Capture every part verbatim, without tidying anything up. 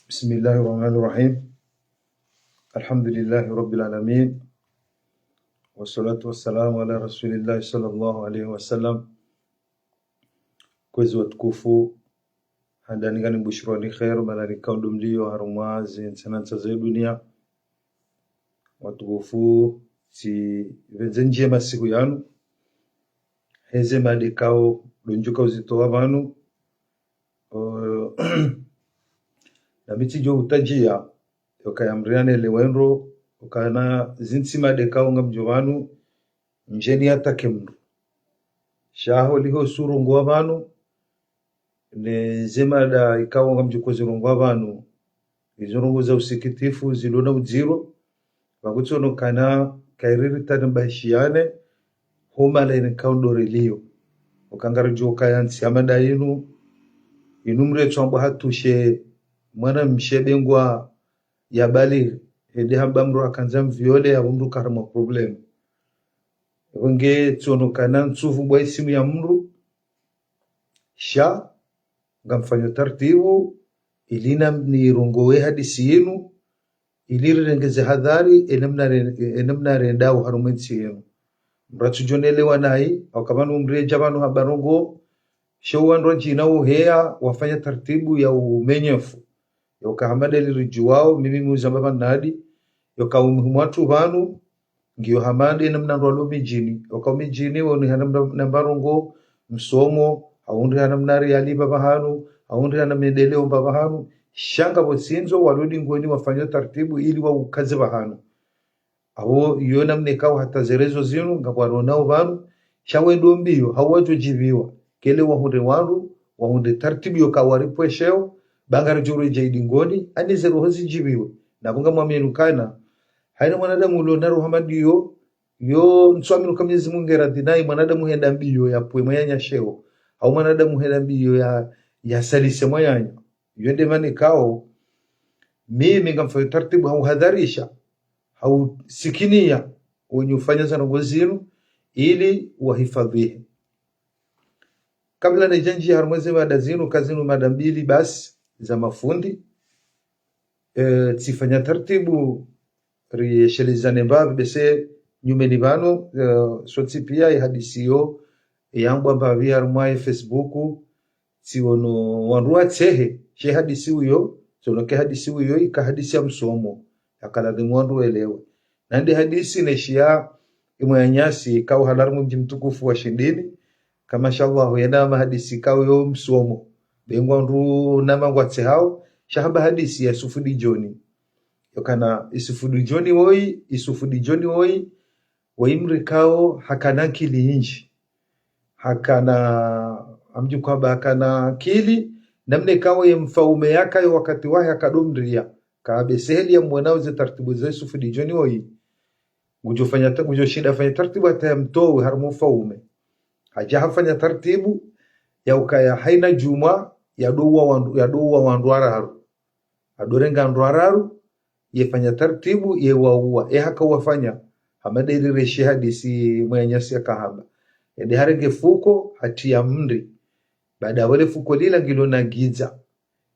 بسم الله الرحمن الرحيم. الحمد لله رب العالمين. والصلاة والسلام على رسول الله صلى الله عليه وسلم. Kwezi watukufu, handani ngani mbushirwani kheri, mana ni kaundo mliyo harumwa ze ntsi na ntsi ze dunia. Watukufu, tsipvendze ndjema siku yanu. Heze mada ikao ndo ndjuka uzitowa pvanu. Eh, nami tsidjo utadjia, yokaya mriane lewendro, ukana zintsi mada ikao ngamdjo pvanu, ndjeni yatake mndru. Sha holiho tsurongowa pvanu, ne ze mada ikao ngamdjo uzirongowa pvanu, izo ndrongoo za usikitifu, zilo na udziro, pvakutsono kana kairi ritanabahishiane, ho mahala inu ikao ndo riliyo. Uka ngaridjuo ukaya ntsi ya mada inu, inu mdru yetsu amba hatrushe mwana mshe bengwa ya balighi, hende hamba mndru hakandza mviole, yapvo mndru kaharumwa problème. Yapvo nge tsono kana ntsuvu bwa isimu ya mndru, sha, ngamfanyo tartibu, ili na nirongowe hadisi yinu, ili rirengeze hadhari, enamna re-, enamna rendao harumwa entsi yinu. Mndru atsudjo nelewa nayi, au kapvanu mndru yedja pvanu hamba ndrongoo, sha wandru wadjina uheya, wafanya tartibu ya umenyefu. Yoka hama ndeli ridjuwao, mimi muzamba pvanu nadi, yoka umuhimu watru pvanu, ngiyo hama nde namna ndrwalo midjini. Yoka umidjini, wahundriha namna, namna ndrongoo, msomo, hahundriha namna riali pvapvahanu, hahundriha namna mendeleo pvapvahanu, sha ngapvo tsindzo, walo dingoni wafanyo tartibu ili waukaze pvahanu. Apvo iyo namna ikao hata ze réseaux zinu, ngapvo waronao pvanu, sha wendo mbiyo, hau wadjo djipviwa. Kele wahundre wandru, wahundre tartibu yoka waripvwesheo, ba ngaridjo redjei dingoni, ani ze roho zidjipviwe. Na pvo ngamwaminu kana, haina mwanadamu ulo na roho hama ndiyo, yo ntsuaminu ka Mwenyezi Mungu nge radhi nayi, mwanadamu henda mbiyo yapvwe mwananya sheo, hau mwanadamu henda mbiyo ya, yasalise mwananya. Yo nde mana ikao, mimi ngamfanyo tartibu hauhadharisha, hausikiniya wenyi ufanya za ndrongoo zinu, ili wahifadhwihe. Kabla nidjandji harumwa ze mada zinu, ka zinu mada mbili basi za mafundi, eh, tsifanya tartibu, rieshelezane mbapvi, bese nyumeni pvanu, eh, sontsi pia ye hadisi iyo, yambwa mbapvi harumwa ye Facebook, tsiono wandru watsehe, she hadisi uyo, tsiono ke hadisi uyo, ika hadisi ya msomo, yaka ladhimu wandru welewe. Na nde hadisi neshiya imwe ya nyasi, ikao halawa harumwa mdji mtukufu wa Shindini, ka mashallah, yena mahadisi ikao yo msomo. Bengwa wandru na mangwatse hao, sha hamba hadisi ya Isufu Dijoni. Yokana Isufu Dijoni woyi, Isufu Dijoni woyi, woyi mndru ikao hakana nkili nyindji. Hakana, amdji kwamba hakana nkili, namna ikao ye mfaume yaka yo wakati wahe haka ndo mndru ya. Ka be seheli ya mwanao ze tartibu za Isufu Dijoni woyi. Ngudjo fanya ta-, ngudjo shinda fanya tartibu hata ya mtowe harumwa ufaume. Hadja hafanya tartibu ya ukaya haina djumwa ya ndo uwa wandru, ya ndo uwa wandru wararu. Ado renga wandru wararu, yefanya tartibu, yewauwa. E haka uwafanya, hama ndeli reshe hadisi mwe ya nyasi yaka hamba. Ende harenge fuko, hatriya mndri. Baada wale fuko lila ngilo na ngidza.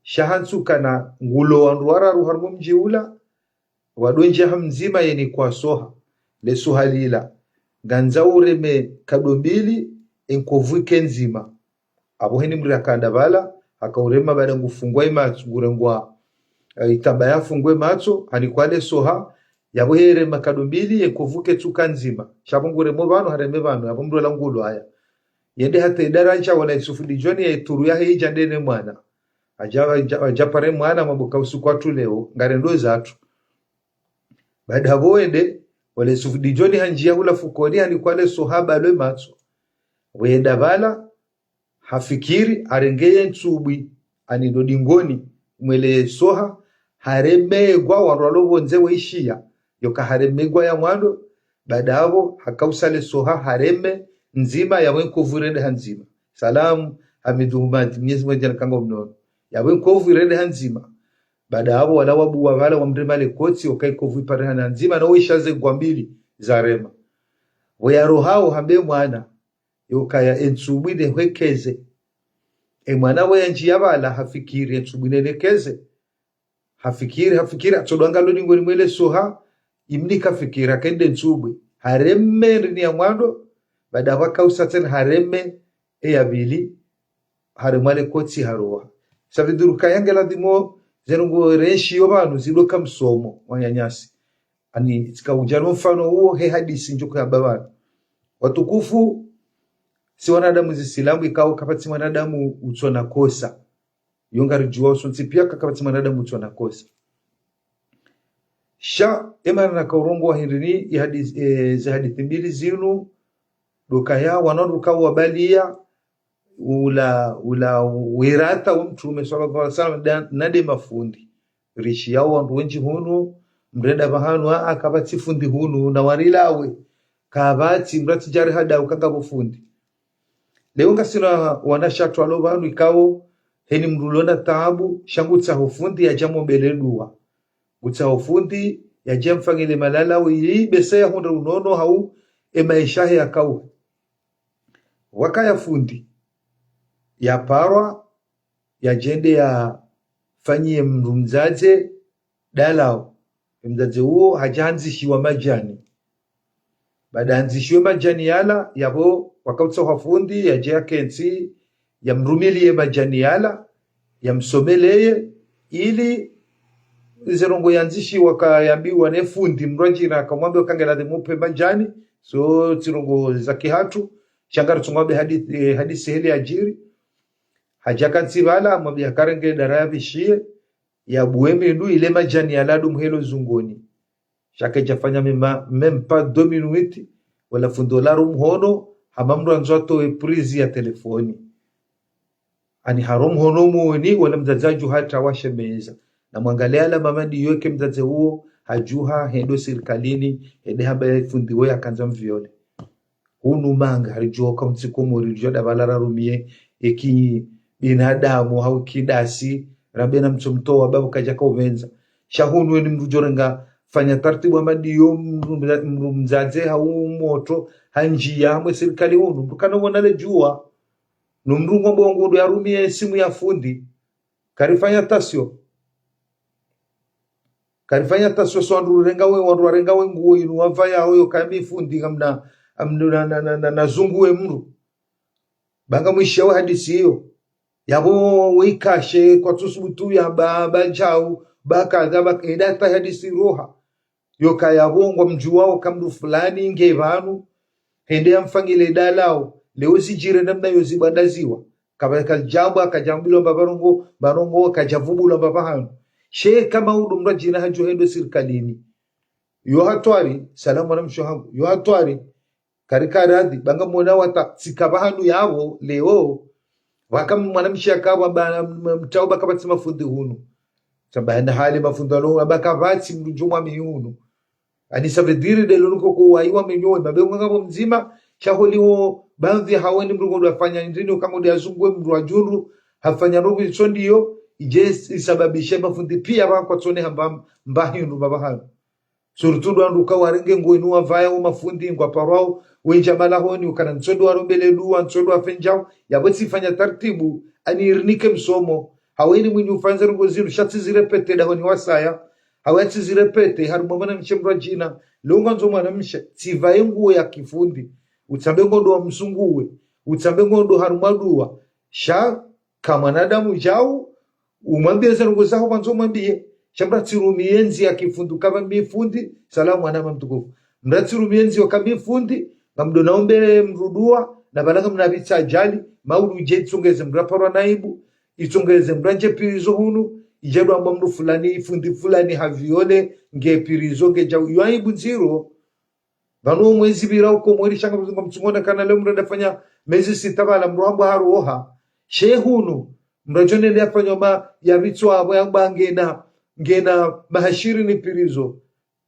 Sha hantsu kana ngulo wandru wararu harumwa mdji ula, wado ndjia ha mdzima yeni kwa soha, le soha lila. Ngandza ureme kado mbili, enkovu ike ndzima. Apvo heni mndru yakanda pvala, haka urema baada ngufungwa imatso, ngurengwa, eh, itamba yafungwe matso, hanikwa le soha, yapvo herema kado mbili, enkovu ike tsuka ndzima. Sha pvo nguremo pvanu, hareme pvanu, yapvo mndru ola ngulo haya. Yende hata idara ntsha wala Isufu Dijoni ya ituru yahe idja ndene mwana. Hadja, hadja, hadja pare mwana maboka usiku watru leo, ngarendo zatru. Baada pvo wende, wale Isufu Dijoni handjia hula fukoni, hanikwa le soha balwe matso. Wenda pvala, hafikiri, harenge ye ntsubwi, ani ndo dingoni, mwele soha, haremegwa, wandru walo pvondze weishiya, yoka haremegwa ya mwando, baada apvo, haka usa le soha, hareme, ndzima, yapvo enkovu irende ha ndzima. Salamu, Hamidu Humadi, Mwenyezi Mungu yadjana kanga umnono. Yapvo enkovu irende ha ndzima. Baada apvo, wala wabuwa pvala, wamrema le kotsi, yoka enkovu ipare ha ndzima, na weisha ze ngwa mbili, zarema. Pvo yarohao, hambe mwana, yokaya entsubwi nehwekeze. E mwana we yandjiya pvala, hafikiri, e ntsubwi nelekeze. Hafikiri, hafikiri, hatsodwa ngalo ningoni mwele soha, imnika fikira, kende ntsubwi. Hareme ndrini ya mwando, baada pvaka usa tsena hareme, e ya pvili, haremwa le kotsi haroha. Saviduru kaya nge ladhimu, ze ndrongoo renshiyo pvanu, zidoka msomo, wananyasi. Ani, tsika udjalo mfano uwo, he hadisi ndjo kaya pvanu. Watukufu, si wanadamu zisilamu ikao kapvatsi mwanadamu utsona kosa. Yo ngaridjuwao sontsi piya ka kapvatsi mwanadamu utsona kosa. Sha, e mana naka urongowa hindrini, i hadis-, e, ze hadisi mbili zinu, ndo kaya, wanu ndo kawabaliya, ula, ula, wirata wa Mtrume, swallallahu alaihi wasallam, da-, nde mafundi. Rishiyao wandru wendji hunu, mrenda pvahanu, a, a, kapvatsi fundi hunu, na warilawe, kapvatsi, mratsi djari hada, uka ngapvo fundi. Leo ngasina wanashatru walo pvanu ikao, heni mndru ulona taabu, sha ngutsaho fundi yadje yamombele dua. Ngutsaho fundi yadje yamfanyile malalawe, yi besa yahundre unono hau, e maesha yahe yakauhe. Wakaya fundi, yaparwa, yadjende yafanyiye mndru mdzadze dalao. E mdzadze uwo hadja handzishiwa madjani. Baada handzishiwe madjani yala, yapvo wakautsaha fundi, yadje yakentsi, yamrumiliye madjani yala, yamsomeleye, ili ze ndrongoo yandzishiwa kayambiwa ne fundi, mndru adjina, kamwambe uka nge ladhimu upve madjani, so tsi ndrongoo za kihatru, sha ngaritsungwambe hadisi, eh, hadisi heli yadjiri. Hadja kantsi pvala, mwambiye karenge dara yapvishiye, yabuwe mindru ile madjani yala ndo muhelo zungoni. Sha kedjafanya mema, même pas deux minutes, wala fundi ola harumhono, hama mndru andzo atowe prise ya telefoni. Ani harumhono moni, wala mdzadze adjuha hata washemeza. Na mwangaliye ala mamadi yoke mdzadze uwo, hadjuha, hende sirikalini, hende hamba ye fundi wo yakandza mviole. Hunu manga, haridjuwa uka mtsi Komori, ridjuwa da pvala rarumiye, eki binadamu, hau kidasi, rambe na mtso mtowa, babu kadjaka upvendza. Sha hunu eni mndru djorenga, fanya taratibu amadi yo mndru mdza-, mndru mdzadze, hau motro, handjiya, hamwe sirikali hunu, mndru kana wona le djuwa. No mndru ngwambo wangu ndo yarumiye simu ya fundi. Karifanya tasio. Karifanya tasio so wandru renga we, wandru warenga we nguo inu wapvaya hoyo kami fundi ngamna, amnu na, na, na, na, na zungu we mndru. Banga mwishiya we hadisi iyo. Yapvo we ikashe kwatsu subutu yamba, ba djau, ba kadha, ba eda ta hadisi roha. Yoka yapvo ngwamdjuwao ka mndru fulani nge pvanu, hende yamfanyile dalao, leo zidjire namna yo zibwandaziwa. Kapva kadjambwa, kadjambilwa mba pvarongo, pvarongo, kadjavubulwa mba pvahanu. She kama udu mndru adjina hadjo hende sirikalini. Yo hatwari, salamu mwanamshe hangu, yo hatwari, karika radhi, banga mwona wata, tsika pvahanu yapvo, leo, waka mwanamshe yakapva, ba, m-, mtao ba kapvatsi mafundi hunu. Tsamba hena hali mafundi walo, aba kapvatsi mndru djo mwamini hunu. Ani savediri de lolo koko waiwa menyowe, mabe ngapvo mdzima, sha holiho, baadhi haweni mndru ngodwa fanya ndrini, uka ngodwa yazunguwe mndru wa djundru, hafanya ndrongo itso ndiyo, idje isababishe mafundi piya pva kwatsone hamba mba hindru mba pvahanu. Surtout ndo wandru ka warenge nguo inu wapvaya wo mafundi, ngwaparwao, wendja malahoni, ukana ntsondo warombele duwa, ntsondo wafendjao, yapvo tsifanya taratibu, ani irinike msomo, haweni mwinyi ufanya ndrongo zinu, sha tsizirepete dahoni wasaya, hawe atsizirepete, harumwa mwanamshe mndru adjina, leo ngwandzo mwanamshe, tsipvaye nguo ya kifundi, utsambe ngondo wamzunguwe, utsambe ngondo harumwa duwa, sha ka mwanadamu djau, umwambiye ze ndrongo zaho pvandzo umwambiye. Sha mndru atsirumiye ndziya ya kifundi, kama mi fundi, salamu mwanama mtukufu. Mndru atsirumiye ndziya ka mi fundi, ngamdo naombe mndru duwa, na pvala ngamna pvitsa ajali, maudu idje itsongeze mndru aparwa na aibu, itsongeze mndru andje pirizo hunu, idje ndo amba mndru fulani, fundi fulani haviole, nge pirizo, nge djau, yo aibu ndziro. Pvanu mwezi pvira uko mweri shanga mzungu mtsungona kana leo mndru adafanya mezi sita pvala mndru hambwa haroha. She hunu, mndru adjo nende afanya ma ya pvitswa apvo yamba ngena, ngena maha shirini pirizo.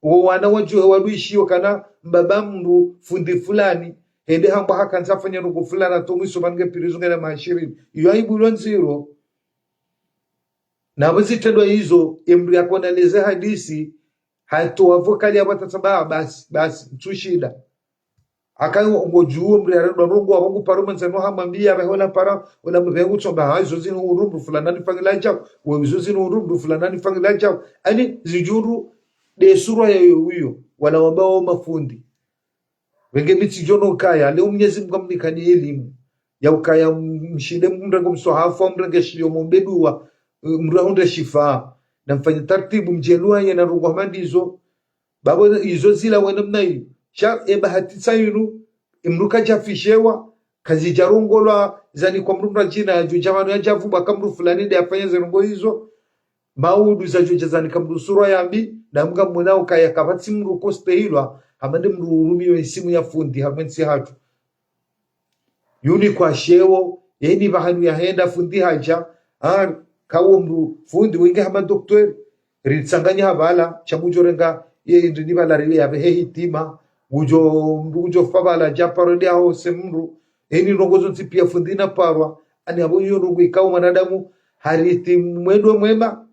Wo wana wadjuhe wadwishiyo kana mbaba mndru fundi fulani, hende hambwa hakandza afanya ndrongo fulani, ato mwiso pvanu nge pirizo ngena maha shirini. Iyo aibu ilo ndziro. Na pvo zitrendwa izo, emndru yakona leze hadisi, hatowa vocal yapvo atsamba, basi, basi, ntsu shinda. Aka ngodjuo mdru yarendwa ndrongo, apvo nguparo mwandzani waho hamwambia, apvahe ola para, ola mdru pvahe ngutsomba, ha, izo zinu huru mdru fulani nifanyila djau, we izo zinu huru mdru fulani nifanyila djau. Ani zidjuru, nde sura yayo uyo, wala wamba wo mafundi. Wenge mitsi djono ukaya, leo Mwenyezi Mungu amnikani elimu. Ya ukaya mshinde mrenge mswahafu, mrenge shiyo, mumbe dua, mrahundre shifa. Na mfanye tartibu, mdje lwaye na ndrongo hama ndizo. Babo izo zila wena mna iyo. Sha eba hatitsa inu, mdru kadjafishewa, kazidjarongolwa, zanikwa mdru mradjina, yadjo dja pvanu yadjavuba ka mdru fulani nde yafanya ze ndrongo izo. Maudu zadjo dja zanika mdru sura yambi, na mnga mwona ukaya kapvatsi mdru kostehilwa, hama nde mdru urumiyo isimu ya fundi, hamwe ntsi hatru. Yuni kwa sheo, yeni pvahanu yahenda fundi hadja, ah, kawo mdru fundi wenge hama docteur, ritsanganya habala, sha ngudjo renga, ye ndrini bala riwe yapvehe hitima, ngudjo, mdru ngudjo fa bala, dja paro nde aho se mdru, yeni ndrongo zontsi pia fundi na parwa, ani apvo iyo ndrongo ikao mwanadamu, harithi mwendo mwema,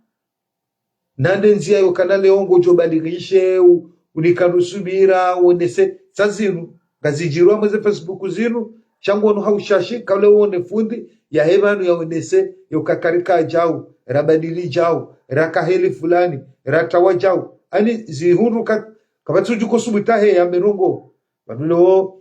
na nde ndzia yo kana leo ngodjo balighishe, u-, unikanu subira, wonese, sa zinu, ngazidjirwa mweze Facebook zinu, sha ngonu haushashi, kale wone fundi, yahe pvanu yawonese, yo kakari ka djau, rabadili djau, raka heli fulani, ratawa djau. Ani zihundru ka-, kapvatsi udjo kosubuta he yambe ndrongo. Pvanu leo,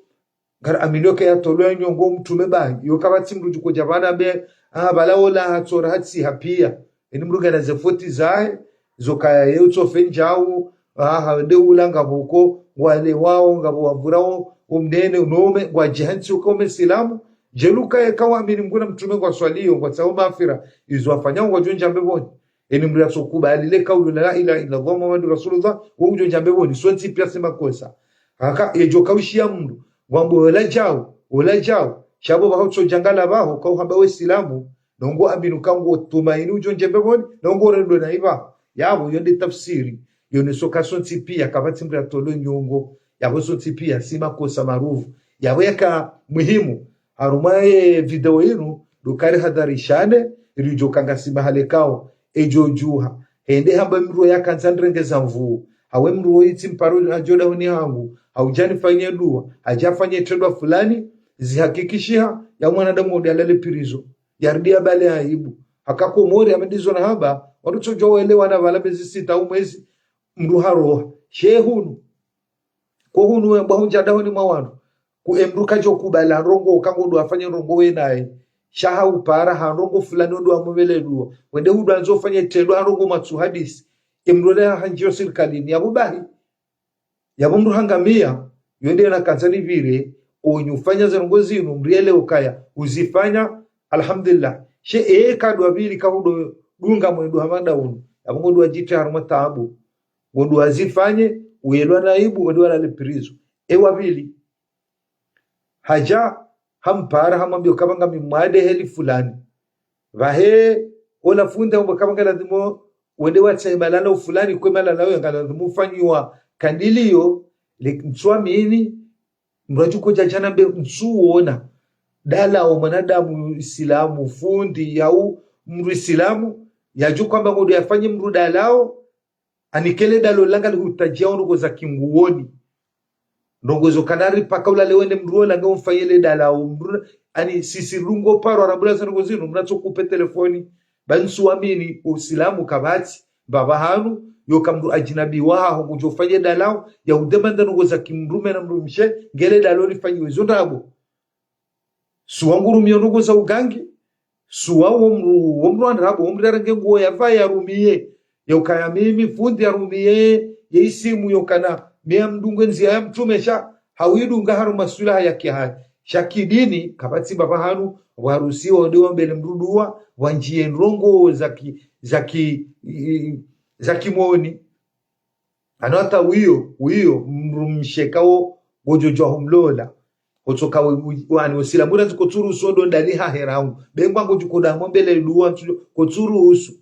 ngara amini yoke yatolwa nyongo mtrume bahi. Yo kapvatsi mdru djuko dja pvanu ambe, ah, bala ola hatsora hatsi hapia. Eni mdru ngena ze foti zahe, zo kaya ye utsofe ndjau, ah, ha nde ula ngapvo ko, ngwale wao, ngapvo wavura wo, umnene, unome, ngwadjihantsi uka ume silamu. Djeli ukaya kawa amini Mngu na mtrume ngwaswaliyo, ngwatsao maghfira, izo wafanyao ngwadjo ndjia mbepvoni. Eni mdru yatsokubali le kaulu la la ilaha illallah Muhammadu Rasulullah, wo udjo ndjia mbepvoni, sontsi pia si makosa. Haka, yedjo kaushiya mdru, ngwambo ola djau, ola djau, sha pvo pvaho tso djangala pvaho, kauhamba we silamu, nongo aminu kango tumaini udjo ndjia mbepvoni, nongo rendwe na ipva. Yapvo, yo nde tafsiri, yo neso ka sontsi pia, kapvatsi mdru yatolwe nyongo, yapvo sontsi pia, si makosa maruvu. Yapvo yaka muhimu, harumwa ye video inu, ndo kari hadharishane, ridjo kanga si mahale kao, edjo djuha. Hende hamba mdru yakandza ndrenge za mvuu. Hawe mdru wo itsi mparo hadjo dahoni hangu. Haudja nifanye dua. Hadja fanye trendwa fulani, zihakikishiha, ya mwanadamu udi alale pirizo. Yaridi ya bale aibu. Haka Komori hama ndizo na hamba, wandru tsodjo welewana pvala mezi sita au mwezi, mdru haroha. She hunu. Ko hunu wembwa hundja dahoni mwa wandru. Ku emdru kadjo kubala ndrongo, kango ndo afanye ndrongo we naye. Sha haupara ha ndrongo fulani ndo amwombelee dua. Wende hudo andzo fanye trendwa ha ndrongo matsu hadisi. Emdru ole handjiyo sirikalini. Yapvo bahi. Yapvo mdru hangamia. Yo nde na kandza nipvire. Onyi ufanya ze ndrongo zinu, mriele ukaya. Uzifanya, alhamdulillah. She eka ndo apvili kahudo dunga mwendo hama nda unu. Yapvo ngo ndo adjitia harumwa taabu. Ngo ndo azifanye, uyelwa na aibu, wende walale pirizo. Ewa pvili. Hadja, hampara, hamwambia ukaya ngami mwade heli fulani. Pvahe, ola fundi hamba ukaya nge lazimu, wende watsahe malalao fulani, kwe malalao yanga lazimu ufanyiwa kandiliyo, le ntswamini, mdru adjuko dja djana mbe ntsuona. Dalao mwanadamu Isilamu, fundi, yau mdru Isilamu, yadjuko amba ngo ndo yafanye mdru dalao, ani kele dalao langa lihutadjia ndrongo za kinguoni. Ndrongo zo kana ripaka ulale wende mdru ola nge umfanyile dalao mdru, ani sisi ndrongo paro arabula za ndrongo zinu, mna tso kupe telefoni, ba ntsuamini, Usilamu kapvatsi, mbapvi hanu, yoka mdru ajinabi wahaho ngudjo fanye dalao, ya udemanda ndrongo za kimdrume na mdrumshe, ngele dalao lifanyiwe zo ndrabo. Suwa ngurumiyo ndrongo za ugangi. Suwa wo mdru, wo mdru andrabo, wo mdru yarenge nguo yapvae yarumiye. Ya ukaya mimi fundi yarumiye, ye isimu yo kana, mi ya mdunge ndzia ya mtrume sha, hawidunga harumwa swilaha ya kihaya. Sha kidini, kapvatsi mbapvi hanu, waruhusiwa wende wambele mdru dua, wandjiye ndrongo za ki, za ki, i, za kimoni. Ano hata wiyo, wiyo, mdrumshe kawo, ngodjo djuwa humlola. Kotsoka we, we, wani, Usilamu randzi kotsuruhusu ndo ndani hahe rangu. Be ngwangodjo koda mwombele dua, ntsu, kotsuruhusu.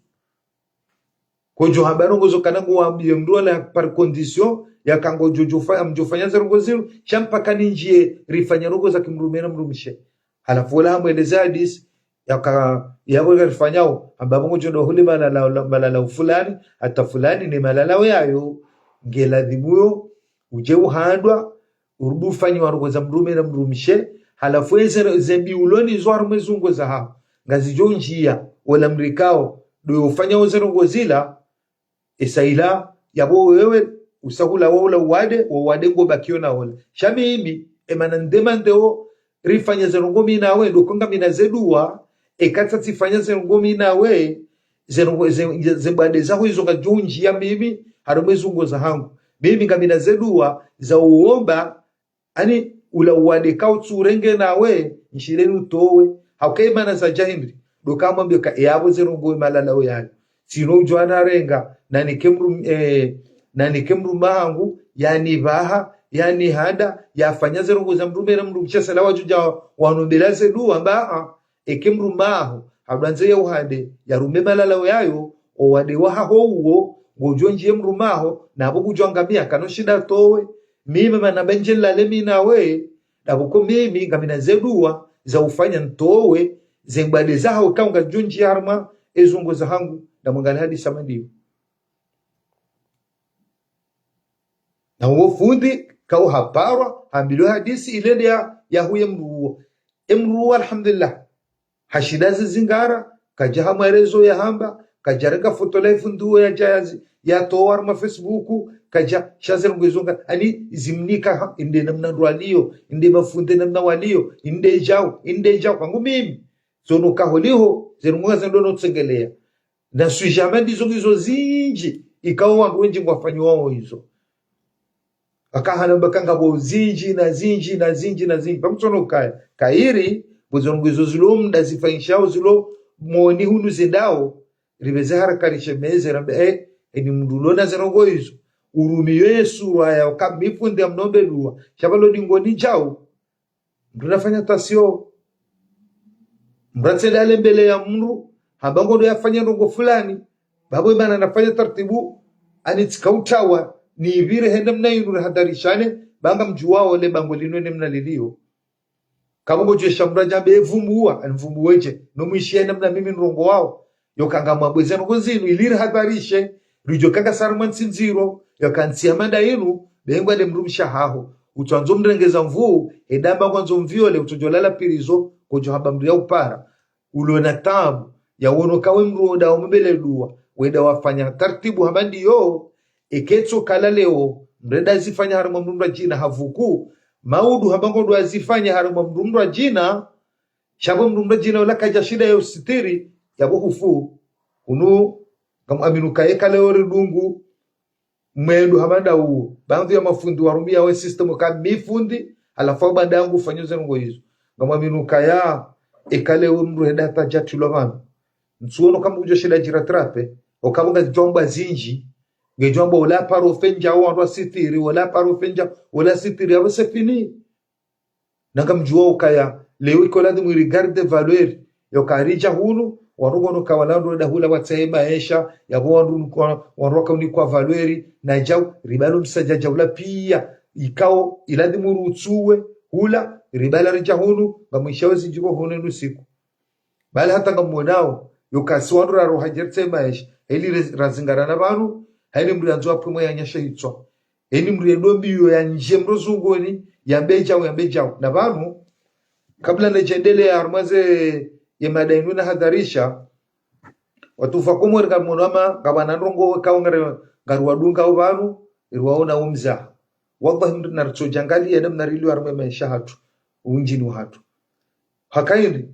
Kodjo hamba ndrongo zo kana ngwambiye mdru ola par condition, yaka ngodjo djo fa, mdjo fanya ze ndrongo zinu, sha mpaka nindjiye rifanya ndrongo za kimdrume na mdrumshe. Halafu ola hamweleza hadisi, yaka, yapvo ngarifanyao, hamba pvo ngodjo ndo hule malalao, malalao fulani, hata fulani ne malalao yayo, nge lazimu yo, udje uhandwa, urudi ufanye ndrongoo za mdrume na mdrumshe, halafu eze, ze mbi ulo nazo harumwa ze ndrongoo zahaho, ngazidjo ndjia, wola mdru ikao ndo yofanya oze ndrongoo zila, esa ila, yapvo wewe, usahula wa ula uwade, wa uwade ngo bakio na ola. Sha mimi, emana ndema ndeo, rifanya ze ndrongoo mi nawe, ndo uka ngamina ze dua, eka tsatsi fanya ze ndrongoo mi nawe, ze ndrongoo, ze, ze, ze mbwade zaho izo ngazidjo ndjia mimi, harumwa ze ndrongoo zahangu. Mimi ngamina ze dua, za uomba, ani, ula uwade kautsu urenge nawe, nshile nutowe. Hauka emana zadja hindri, ndo uka mwambie ka yapvo ze ndrongoo malalao yayo. Tsino udjo anarenga, nanike mdru, eh, nanike mdrume hangu, yanipvaha, yanihanda, yafanya ze ndrongoo za mdrume na mdrumshe sala wadjudja wanombela ze dua, mba, ah, eke mdrume haho, hadjwandze ya uhade, yarume malalao yayo, owade wahaho uwo, ngodjo ndjie mdrume haho, napvo kudjo angamia, kano shinda towe, mimi mana mba ndje nilale mi nawe, ndapvo ko mimi ngamina ze dua za ufanya ntowe ze mbwade zahaho ikao ngazidjo ndjia harumwa eze ndrongoo zahangu, na mwangalie hadisi hama ndiyo. Na uwo fundi, kao haparwa, hambilwa hadisi, ile nde ya, yahuye mdru uwo. Emdru uwo, alhamdulillah. Hashinda zizingara, kadja hamwelezo yahamba, kadja renga foto la ifundi uwo yadja yazi, yatowa harumwa Facebook, kadja, sha ze ndrongoo izo nga, ani zimnika ha, inde namna ndro waliyo, inde mafundi namna waliyo, inde djau, inde djau, hangu mimi. Zono kaholiho, ze ndrongoo ngazendo notsengelea. Na sujama ndizo ngizo zindji, ikao wandru wendji ngwafanyiwao izo. Aka hana mba ka ngapvo zindji na zindji na zindji na zindji. Pvamtsono kaya, kayiri, pvo zo ndrongoo izo zilo mda zifanyishao zilo moni hunu zendao, ripveze haraka rishemeze, rambe, eh, eni mdru ulo na ze ndrongoo izo. Urumiyo ye sura ya uka mi fundi ya mnombe dua. Sha pvalo dingoni djau. Mdru nafanya tasio. Mdru atsende ale mbele ya mdru, hamba ngondo yafanya ndrongoo fulani. Bapvo imana nafanya tartibu, ani tsika utawa, nipvire hende mna inu rihadharishane, ba ngamdjuwao le bango linu ene mna lilio. Kapvo ngodjo esha mdru adja ambe evumbuwa, ani vumbuwe dje, no mwishiye namna mimi nirongowao. Yoka ngamwambo eze ndrongoo zinu, ili rihadharishe, ridjo ka ngasi harumwa ntsi ndziro, yoka ntsi ya manda inu, be ngwale mdrumshe haho. Utsoandzo mrengeza nvuu, eda amba ngwandzo mviole, utsodjo lala pirizo, kodjo hamba mdru ya upara. Ulo na taabu, ya wono ka we mdru wenda wamombele dua, wenda wafanya tartibu hamba ndiyo, eke tso kala leo, mdru enda azifanya harumwa mdru mdru adjina havuku, maudu hamba ngondo azifanya harumwa mdru mdru adjina, sha pvo mdru mdru adjina ola kadja shinda ya usitiri, yapvo hufu. Hunu, ngamwaminu ka eka leo ridungu, mwendo hama nda uwo. Baadhwi ya mafundi warumia we système ka mi fundi, halafu amba nda yangu fanyo ze ndrongoo izo. Ngamwaminu kaya, eka leo mdru henda hata djatilwa pvanu. Ntsuono ka mdru kudjo shinda djiratrape, oka pvo ngazidjo amba zindji, ngedjo amba ola paro fendja, wandru wasitiri, ola paro fendja, ola sitiri, yapvo c'est fini. Na ngamdjuwa ukaya, leo iko ladhimu iri garder valeur, yoka ridja hunu, wandru ngono ka wala wandru wenda hula watsahe maesha, yapvo wandru nuko-, wandru waka unikwa valeur, na djau, ribalo msadja djaula pia, ikao, iladhimu rutsuwe, hula, ribala ridja hunu, ngamwishiya wezi djibo hunu inu siku. Bali hata ngamwonao, yoka si wandru raroha djertse maesha, heli re-, razingarana pvanu, heli mdru yandzo apvwe mwe yanyashe hitswa. Heli mdru yendo mbiyo yandje mdru zungoni, yambe djau, yambe djau. Na pvanu, kabla nedjendelea harumwa ze ye mada inu nahadharisha, watukufu wa Komori ngamwono hama, ngapvana ndrongoo, kawo ngari, ngariwadunga opvanu, iriwaona wo mzaha. Wallahi mdru naritsodja ngaliye namna rilio harumwa maesha hatru, undjini hatru. Haka hindri,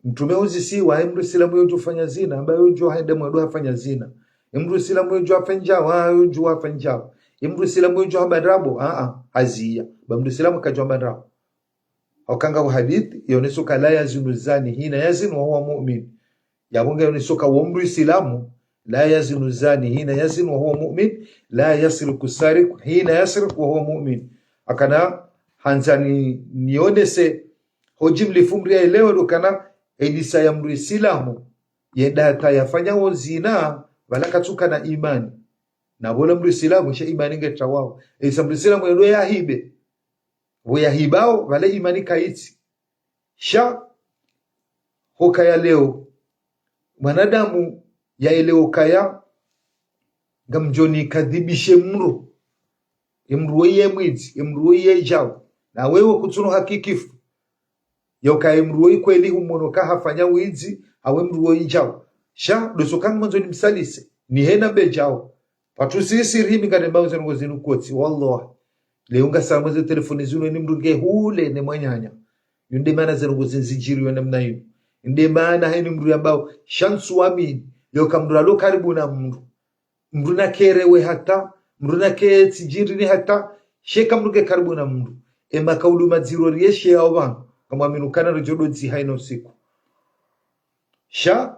Mtrume huzisiwa, ye mdru silamu yodjo fanya zina, amba yodjo hende mwendo hafanya zina. Ye mdru silamu yodjo hafanya djawa, yodjo hafanya djawa. Ye mdru silamu yodjo hamba ndrabo, a, a, haziya. Ba mdru silamu kadjo hamba ndrabo. Hauka ngapvo hadith, yoneso ka la yazinu zani, hina yazinu wa huwa mu'min. Yapvo nge yoneso ka wo mdru silamu, la yazinu zani, hina yazinu wa huwa mu'min, la yasriku sariku, hina yasriku wa huwa mu'min. Akana handzani nionese, hodji mlifu mdru ya elewe ndo kana, edisa ya mdru silamu, yenda hata yafanya wo zina, pvala katsuka na imani. Na pvola mdru silamu, sha imani nge tawao. Edisa mdru silamu yendo yahibe. Pvo yahibao, pvale imani kaitsi. Sha, hukaya leo. Mwanadamu ya elewo kaya, ngamdjo nikadhibishe mdru. Emdru woyi ye mwidzi, emdru woyi ye djau. Na wewe kutsuno hakikifu yauka emdru woyi kweli humono ka hafanya widzi, hawu emdru woyi djau. Sha ndo tsoka ngamwandzo nimsalise, nihena mbe djau. Pvatsu sisi rihimi ngarembao ze ndrongoo zinu kotsi, wallahi. Leo ngasamweze telefoni zinu, eni mdru nge hule ne mwananya. Yo nde maana ze ndrongoo zinu zidjiriyo namna yinu. Nde maana heni mdru yambao, sha ntsuamini yauka mdru alo karibu na mdru, mdru nakerewe hata, mdru naketsidjirini hata, sha eka mdru nge karibu na mdru, emakaulu madziro riyeshe yao pvanu, ngamwaminu kana ridjo dodziha inu siku. Sha,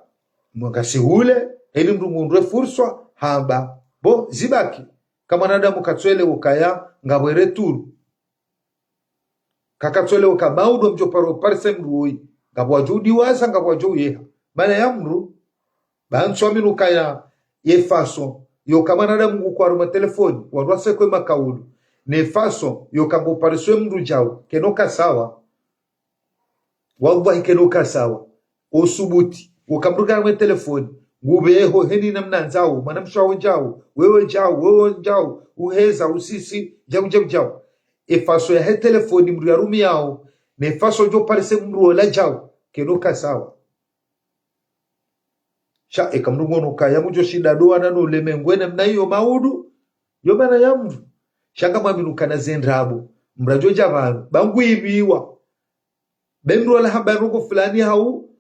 mwangasi hule, heli mdru ngundre furswa, hamba. Bo, zibaki. Ka mwanadamu katsuelewa ukaya, ngapvo ereturu. Kakatsuelewa uka maudu mdjo paro parise mdru woyi. Ngapvo wadjo udiwaza, ngapvo wadjo uyeha. Mana ya mdru, ba ntsuaminu ukaya ye faso, yoka mwanadamu nguko harumwa telefoni, wandru wasekwe makaulu. Ne faso, yoka ngo pariswe mdru djau, keno ka sawa. Wallahi keno ka sawa. Osubuti, woka mdru ka harumwa telefoni, ngupveho heni namna ndzao, mwanamshe waho djau, wewe djau, wewe djau, uheza, usisi, djau, djau, djau. Efaso yahe telefoni mdru yarumiyao, ne faso djo parise mdru ola djau, keno ka sawa. Sha eka mdru ngono kaya mdjo shinda dowana no ulemengu ena mna iyo maudu, yo mana ya mdru. Sha ngamwaminu kana ze ndrabo, mdru adjo dja pvanu, ba ngwipviwa. Be mdru wala hamba ndrongoo fulani hawu,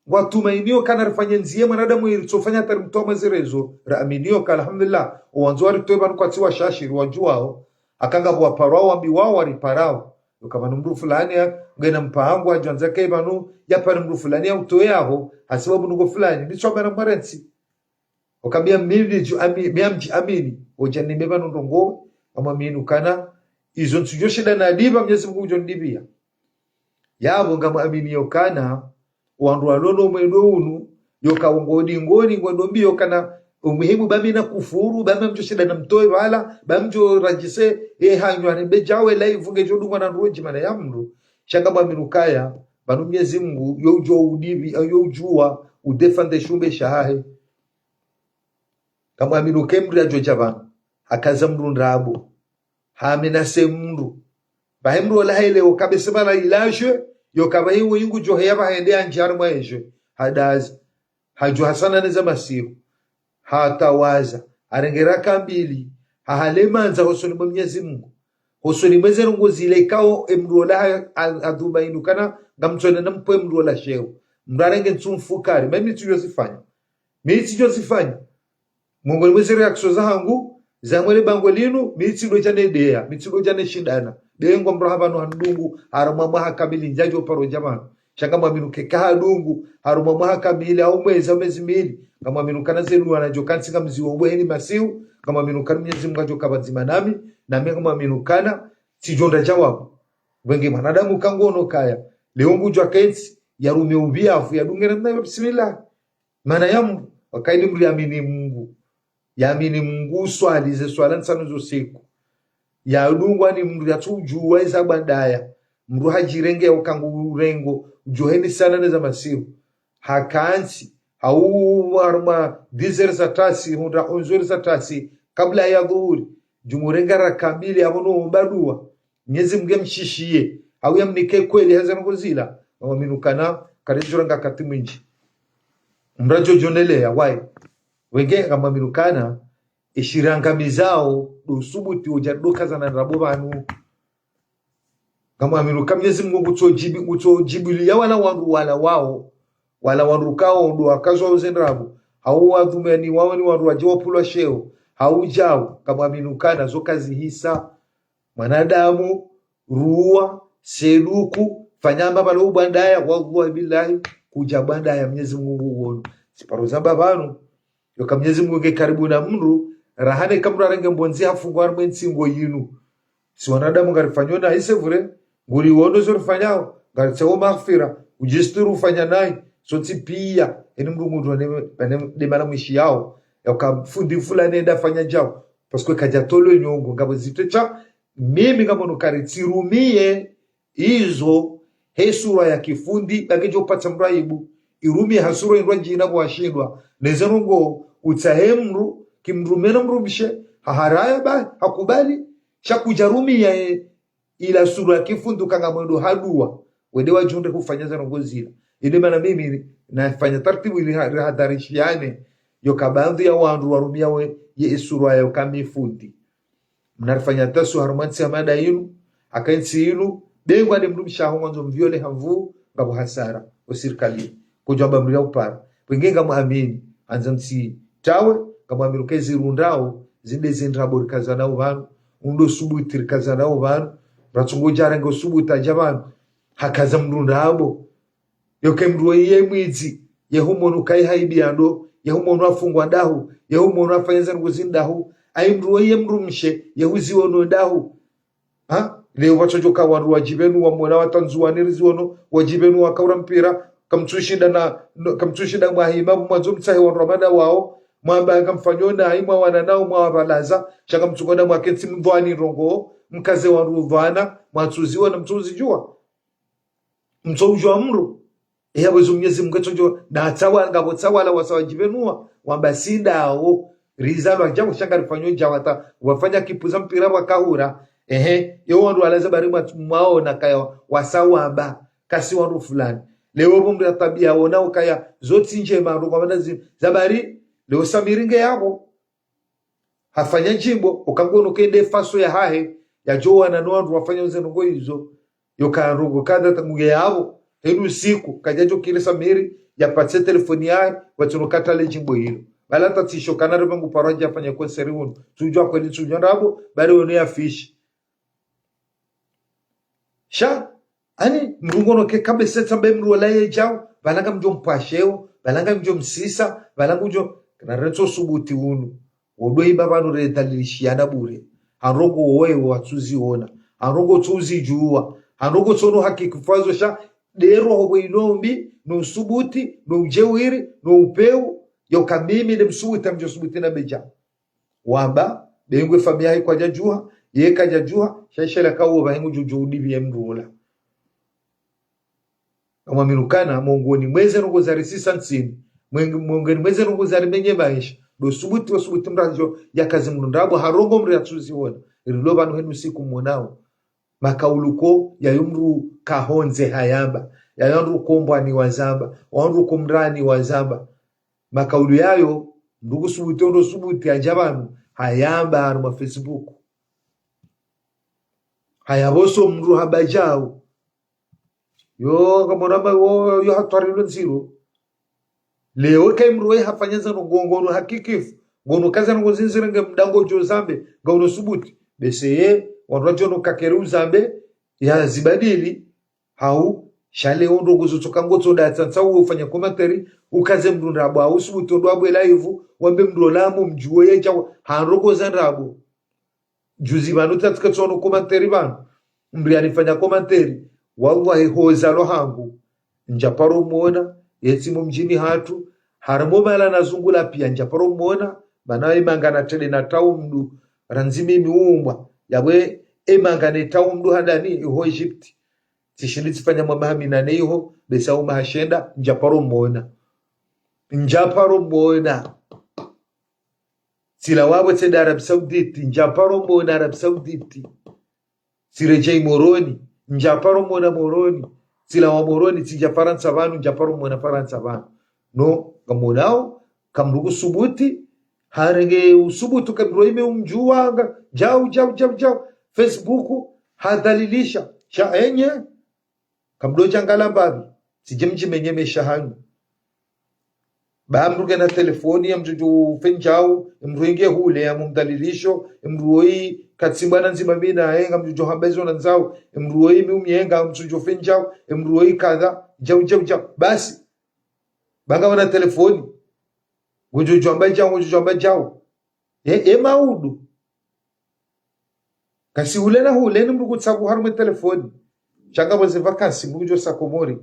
ngwatumainio kana rifanye ndziye mwanadamu iritsofanya hata rimtowa mwe ze réseaux, raaminio ka alhamdulillah, owandzo waritowe pvanu kwatsi washashi riwadjuwao, aka ngapvo waparwao wambiwao wariparao. Yoka pvanu mdru fulani ya, ngena mpango, adjo andza ke pvanu, yapare mdru fulani ya utowe aho, hasibabu ndrongoo fulani, nditso amba na mwarentsi. Oka miya mimi dju ami-, miya mdji amini. Odja nimbe pvanu ndrongoo, ngamwaminu kana izo ntsudjo shinda nadipva, Mnyezi Mungu udjo ndipviya. Yapvo ngamwamini yokana, wandru walo no mwendo unu, yoka wongo dingoni, ngwendo mbi yokana, umuhimu ba mi nakufuru, ba mi mdjo shinda namtowe pvala, ba mi mdjo radjise, e hanyo anembe djawe, live ngedjo dungwa na ndrudji mana ya mdru. Sha ngamwaminu kaya, pvanu Mnyezi Mungu, yo udjo udipvi, yo udjuwa, udefande shumbe shahahe. Ngamwaminu ke mdru yadjo dja pvanu, hakaza mdru ndrabo, hamenase mdru. Pvahe mdru ola haelewo kabese pvala ilashwe, yoka pvahe iwe ingu djo heya pvahe nde andjari mwa eshwe. Hadazi. Hadjo hasana neza masihu. Hatawaza. Harenge raka mbili. Hahale mandza hosoni mwa Mnyezi Mungu. Hosoni mwe ze ndrongoo zile ikao emdru ola ha-, ha-, hadhuba inu kana ngamtsona nampve mdru ola sheo. Mdru harenge ntsu mfukari. Mimi tsidjo zifanya. Mi tsidjo zifanya. Mongoni mwe ze réaction zahangu, za mwele bango linu, mi tsidjo dja ne deya, mi tsidjo dja ne shindana. Be ngwa mdru hapvanu handungu, harumwa mwaha kamili ndjadjo paro dja pvanu. Sha ngamwaminu ke kahadungu, harumwa mwaha kamili, au mwezi, au mezi mili. Ngamwaminu kana ze duwa nadjo kantsi ngamziwo ubwe heni masihu, ngamwaminu kana Mnyezi Mungu adjo ka pvadzima nami, nami ngamwaminu kana, tsidjo nda djawabu. Wenge mwanadamu kangono kaya, leo ngudjwa kentsi, yarume upviyavu, yadunge namna yo bismillah. Mana ya mdru, wakaili mdru yamini Mungu. Yamini Mungu, uswali ze swala ntsanu zo siku. Yadungwa ni mdru yatsudjuwa iza bwandaya. Mdru hadjirenge ya ukangu urengo, udjo heni sana neza masihu. Hakantsi, hau harumwa dix heures za tasi, hundra onze heures za tasi, kabla ya dhuhuri. Djumurenga raka mbili yapvo no omba duwa. Mnyezi Mungu yamshishiye, hau yamnike kweli ha ze ndrongoo zila, ngamwaminu kana, karidjuranga wakati mwindji. Mdru adjo djoneleya, wayi. Wenge ngamwaminu kana, eshiranga mizao, ndo usubuti odja ndo kazana ndrabo pvanu. Ngamwaminu ka Mnyezi Mungu ngutso djibi-, ngutso djibiliya wala wandru wala wao, wala wandru kao ndo wakazwa uze ndrabo, hau wadhumeni wao ni wandru wadje wapvulwa sheo, hau djau, ngamwaminu kana zo kazihisa. Mwanadamu, ruwa, seduku, fanya amba pvalo ubwandaya, wallahi billahi, kudja bwandaya Mnyezi Mungu nguwono. Siparo zamba pvanu, yoka Mnyezi Mungu nge karibu na mdru, raha neka mdru harenge mbondzi hafungwa harumwa entsingo yinu. Si wanadamu ngarifanyo nayi, c'est vrai, nguri wono zo rifanyao, ngaritsaho maghfira, udjistiri ufanya nayi, sontsi piya, eni mdru ngundru wane, wane, demana mwishiyao, yoka fundi fulani enda fanya djao, parce que kadja tolwe nyongo, ngapvo zitwe sha, mimi ngamono kari tsirumiye izo he sura ya kifundi, ba ngedjo upatsa mdru aibu. Irumiye ha sura indru djina pvo washindwa. Neze ndrongoo utsahe mdru, kimdru mena mdrumshe, haharaya ba, hakubali. Sha kudjarumia ye, ila sura ya kifundi uka ngamwendo haduwa. Wende wadjunde hufanya ze ndrongoo zila. Inde mana mimi nafanya taratibu ili ha-, rihadharishiane. Yoka baadhwi ya wandru warumiao ye, ye sura ya uka mi fundi. Mnarifanya tasu harumwa ntsi ya mada inu, haka ntsi inu, bengwa ne mdrumshe haho mwandzo mviole hamvu, ngapvo hasara, o sirikali. Kudjwamba mria upara. Pvwenge ngamwamini, handza mtsitawe, ngamwamini uka ezi rundrao, zinde zi ndrabo rikazanao pvanu, undo subuti rikazanao pvanu, ratsungo djarenge usubuti adja pvanu, hakaza mdru ndrabo. Yoke mdru woyi ye mwidzi, ye humwono kayi haibia ndo, ye humwono afungwa dahu, ye humwono afanya ze ndrongoo zi ndahu, ayi mdru woyi ye mdrumshe, ye huziono dahu. Ha? Leo watsodjoka wandru wadjipvenua, wamwona watandzuwa ni riziono, wadjipvenua wakaura mpira, kamtsushinda na, no, kamtsushinda mwahima, mwandzo mtsahe wandru wa mada wao, mwamba ngamfanyo nayi, mwawana nao, mwawapvalaza, sha ngamtsukwenda mwakentsi mvwani ndrongoo, mkaze wandru upvana, mwatsuziwa na mtsuzidjuwa. Mtsoudjuwa mdru. Eya pvwezo Mnyezi Mungu etsodjo, na tsawa, ngapvo tsawala wasa wadjipvenua, wamba si ndawo, rizalwa djawo sha ngarifanyo djawo hata, wafanya kipuza mpira wakahura, ehe, yo wandru walaza bari mwa-, mwaona kaya wasa wamba, kasi wandru fulani. Leo pvo mdru ya tabia wona ukaya, zo tsi ndjema, ndo kwa mana zi-, za bari, leo Samiri nge yapvo. Hafanya djimbo, uka ngono kende faso yahahe, yadjowana no wandru wafanya ze ndrongoo izo. Yoka ndrongoo kadha tangu nge yapvo, henu siku, kadjadjo kiri Samiri, yapatse telefoni yahe, watsono katale djimbo ilo. Bala tatsisho kana rebe ngu parwa djafanya konseri unu. Tsudjuwa kweli tsudjuwa ndrabo, bari wone ya fishi. Sha, ani, mdru ngono ke kabese tsambe mdru wola ye djau, pvala ngamdjo mpvasheo, pvala ngamdjo msisa, pvala ngudjo, kana retso subuti unu. Wodo iba pvanu redhalilishiana bure. Ha ndrongoo woye watsuziona. Ha ndrongoo tsuzidjuwa. Ha ndrongoo tsono hakiki fazo sha, ndero hopvo ino mbi, no usubuti, no udjewiri, no upeu, yoka mimi ne msubuti ngamdjo subuti na bedja. Wamba, bengwe famiya hayi kwadjadjuha, ye kadjadjuha, sha ishela kawo pvahe ngudjo udjudipvi ye mdru wola. Ngamwamini ukana, mongoni mweze ndrongoo zarisisa ntsini, mwenge-, mongoni mweze ndrongoo zarimenye maesha, ndo subuti wa subuti mdru adjo yakaze mdru ndrabo, ha ndrongoo mdru yatsuziona, rilo pvanu henu siku mwonao. Makaulu ko, yayo mdru kahondze hayamba, yayo wandru ko mbwani wazamba, wandru ko mrani wazamba. Makaulu yayo, mdru kusubuti, ondo subuti, adja pvanu, hayamba harumwa Facebook. Hayapvoso mdru hamba djau. Yo, ngamwona ma, wo, yo hatwari lo ndziro. Leo kayi mdru woyi hafanya ze ndrongoo ngono hakikifu. Ngono kaza ndrongoo zi ndziro nge mdango djo zambe, ngauno subuti. Bese ye, wandru wadjono kakere uzambe, ya zibadili, hau, sha leo ndrongoo zo tsoka ngotso da tsantsa uwe ufanya komenteri, ukaze mdru ndrabo, hau subuti ondo abwe live, wambe mdru ola mo mdjuwe ye djau, ha ndrongoo za ndrabo. Juzi pvanu tatsika tsono komenteri pvanu. Mdru yanifanya komenteri. Wallahi hoza lo hangu. Ndjaparo mwona, yetsi mo mdjini hatru. Harumwa mala nazungula piya ndjaparo mwona. Mana emanga na tele na tau mdru. Randzi mimi umwa. Yapvo emanga ne tau mdru handani iho Egypte. Tsishindi tsifanya mwa maha minane iho, besa uma hashenda, ndjaparo mwona. Ndjaparo mwona. Tsilawa pvo tsende Arabie Saoudite, ndjaparo mwona Arabie Saoudite. Tsiredjei Moroni, ndjaparo mwona Moroni. Tsilawa Moroni, tsidja Farantsa pvanu, ndjaparo mwona Farantsa pvanu. No, ngamwonao, kamdru kusubuti, harenge usubuti, kamdru ime umdjuwa nga, djau, djau, djau, djau. Facebook, hadhalilisha, sha enye, kamdru djangala mbapvi, tsidje mdjimenye maesha hanyu. Ba mdru kena telefoni ya mdru djo fendjau, mdru inge hule ya mumdhalilisho, mdru woyi katsimbwa na ndzima mina, enga mdru djo hamba izo na ndzau, mdru woyi mi umyenga, mdru djo fendjau, mdru woyi kadha, djau, djau, djau. Basi, ba ngwana telefoni, ngudjo djo hamba djau, ngudjo djo hamba djau. E, e maudu. Kasi hule na hule ni mdru kutsaku harumwa telefoni. Sha ngapvo ze vacances mdru kudjo sa Komori.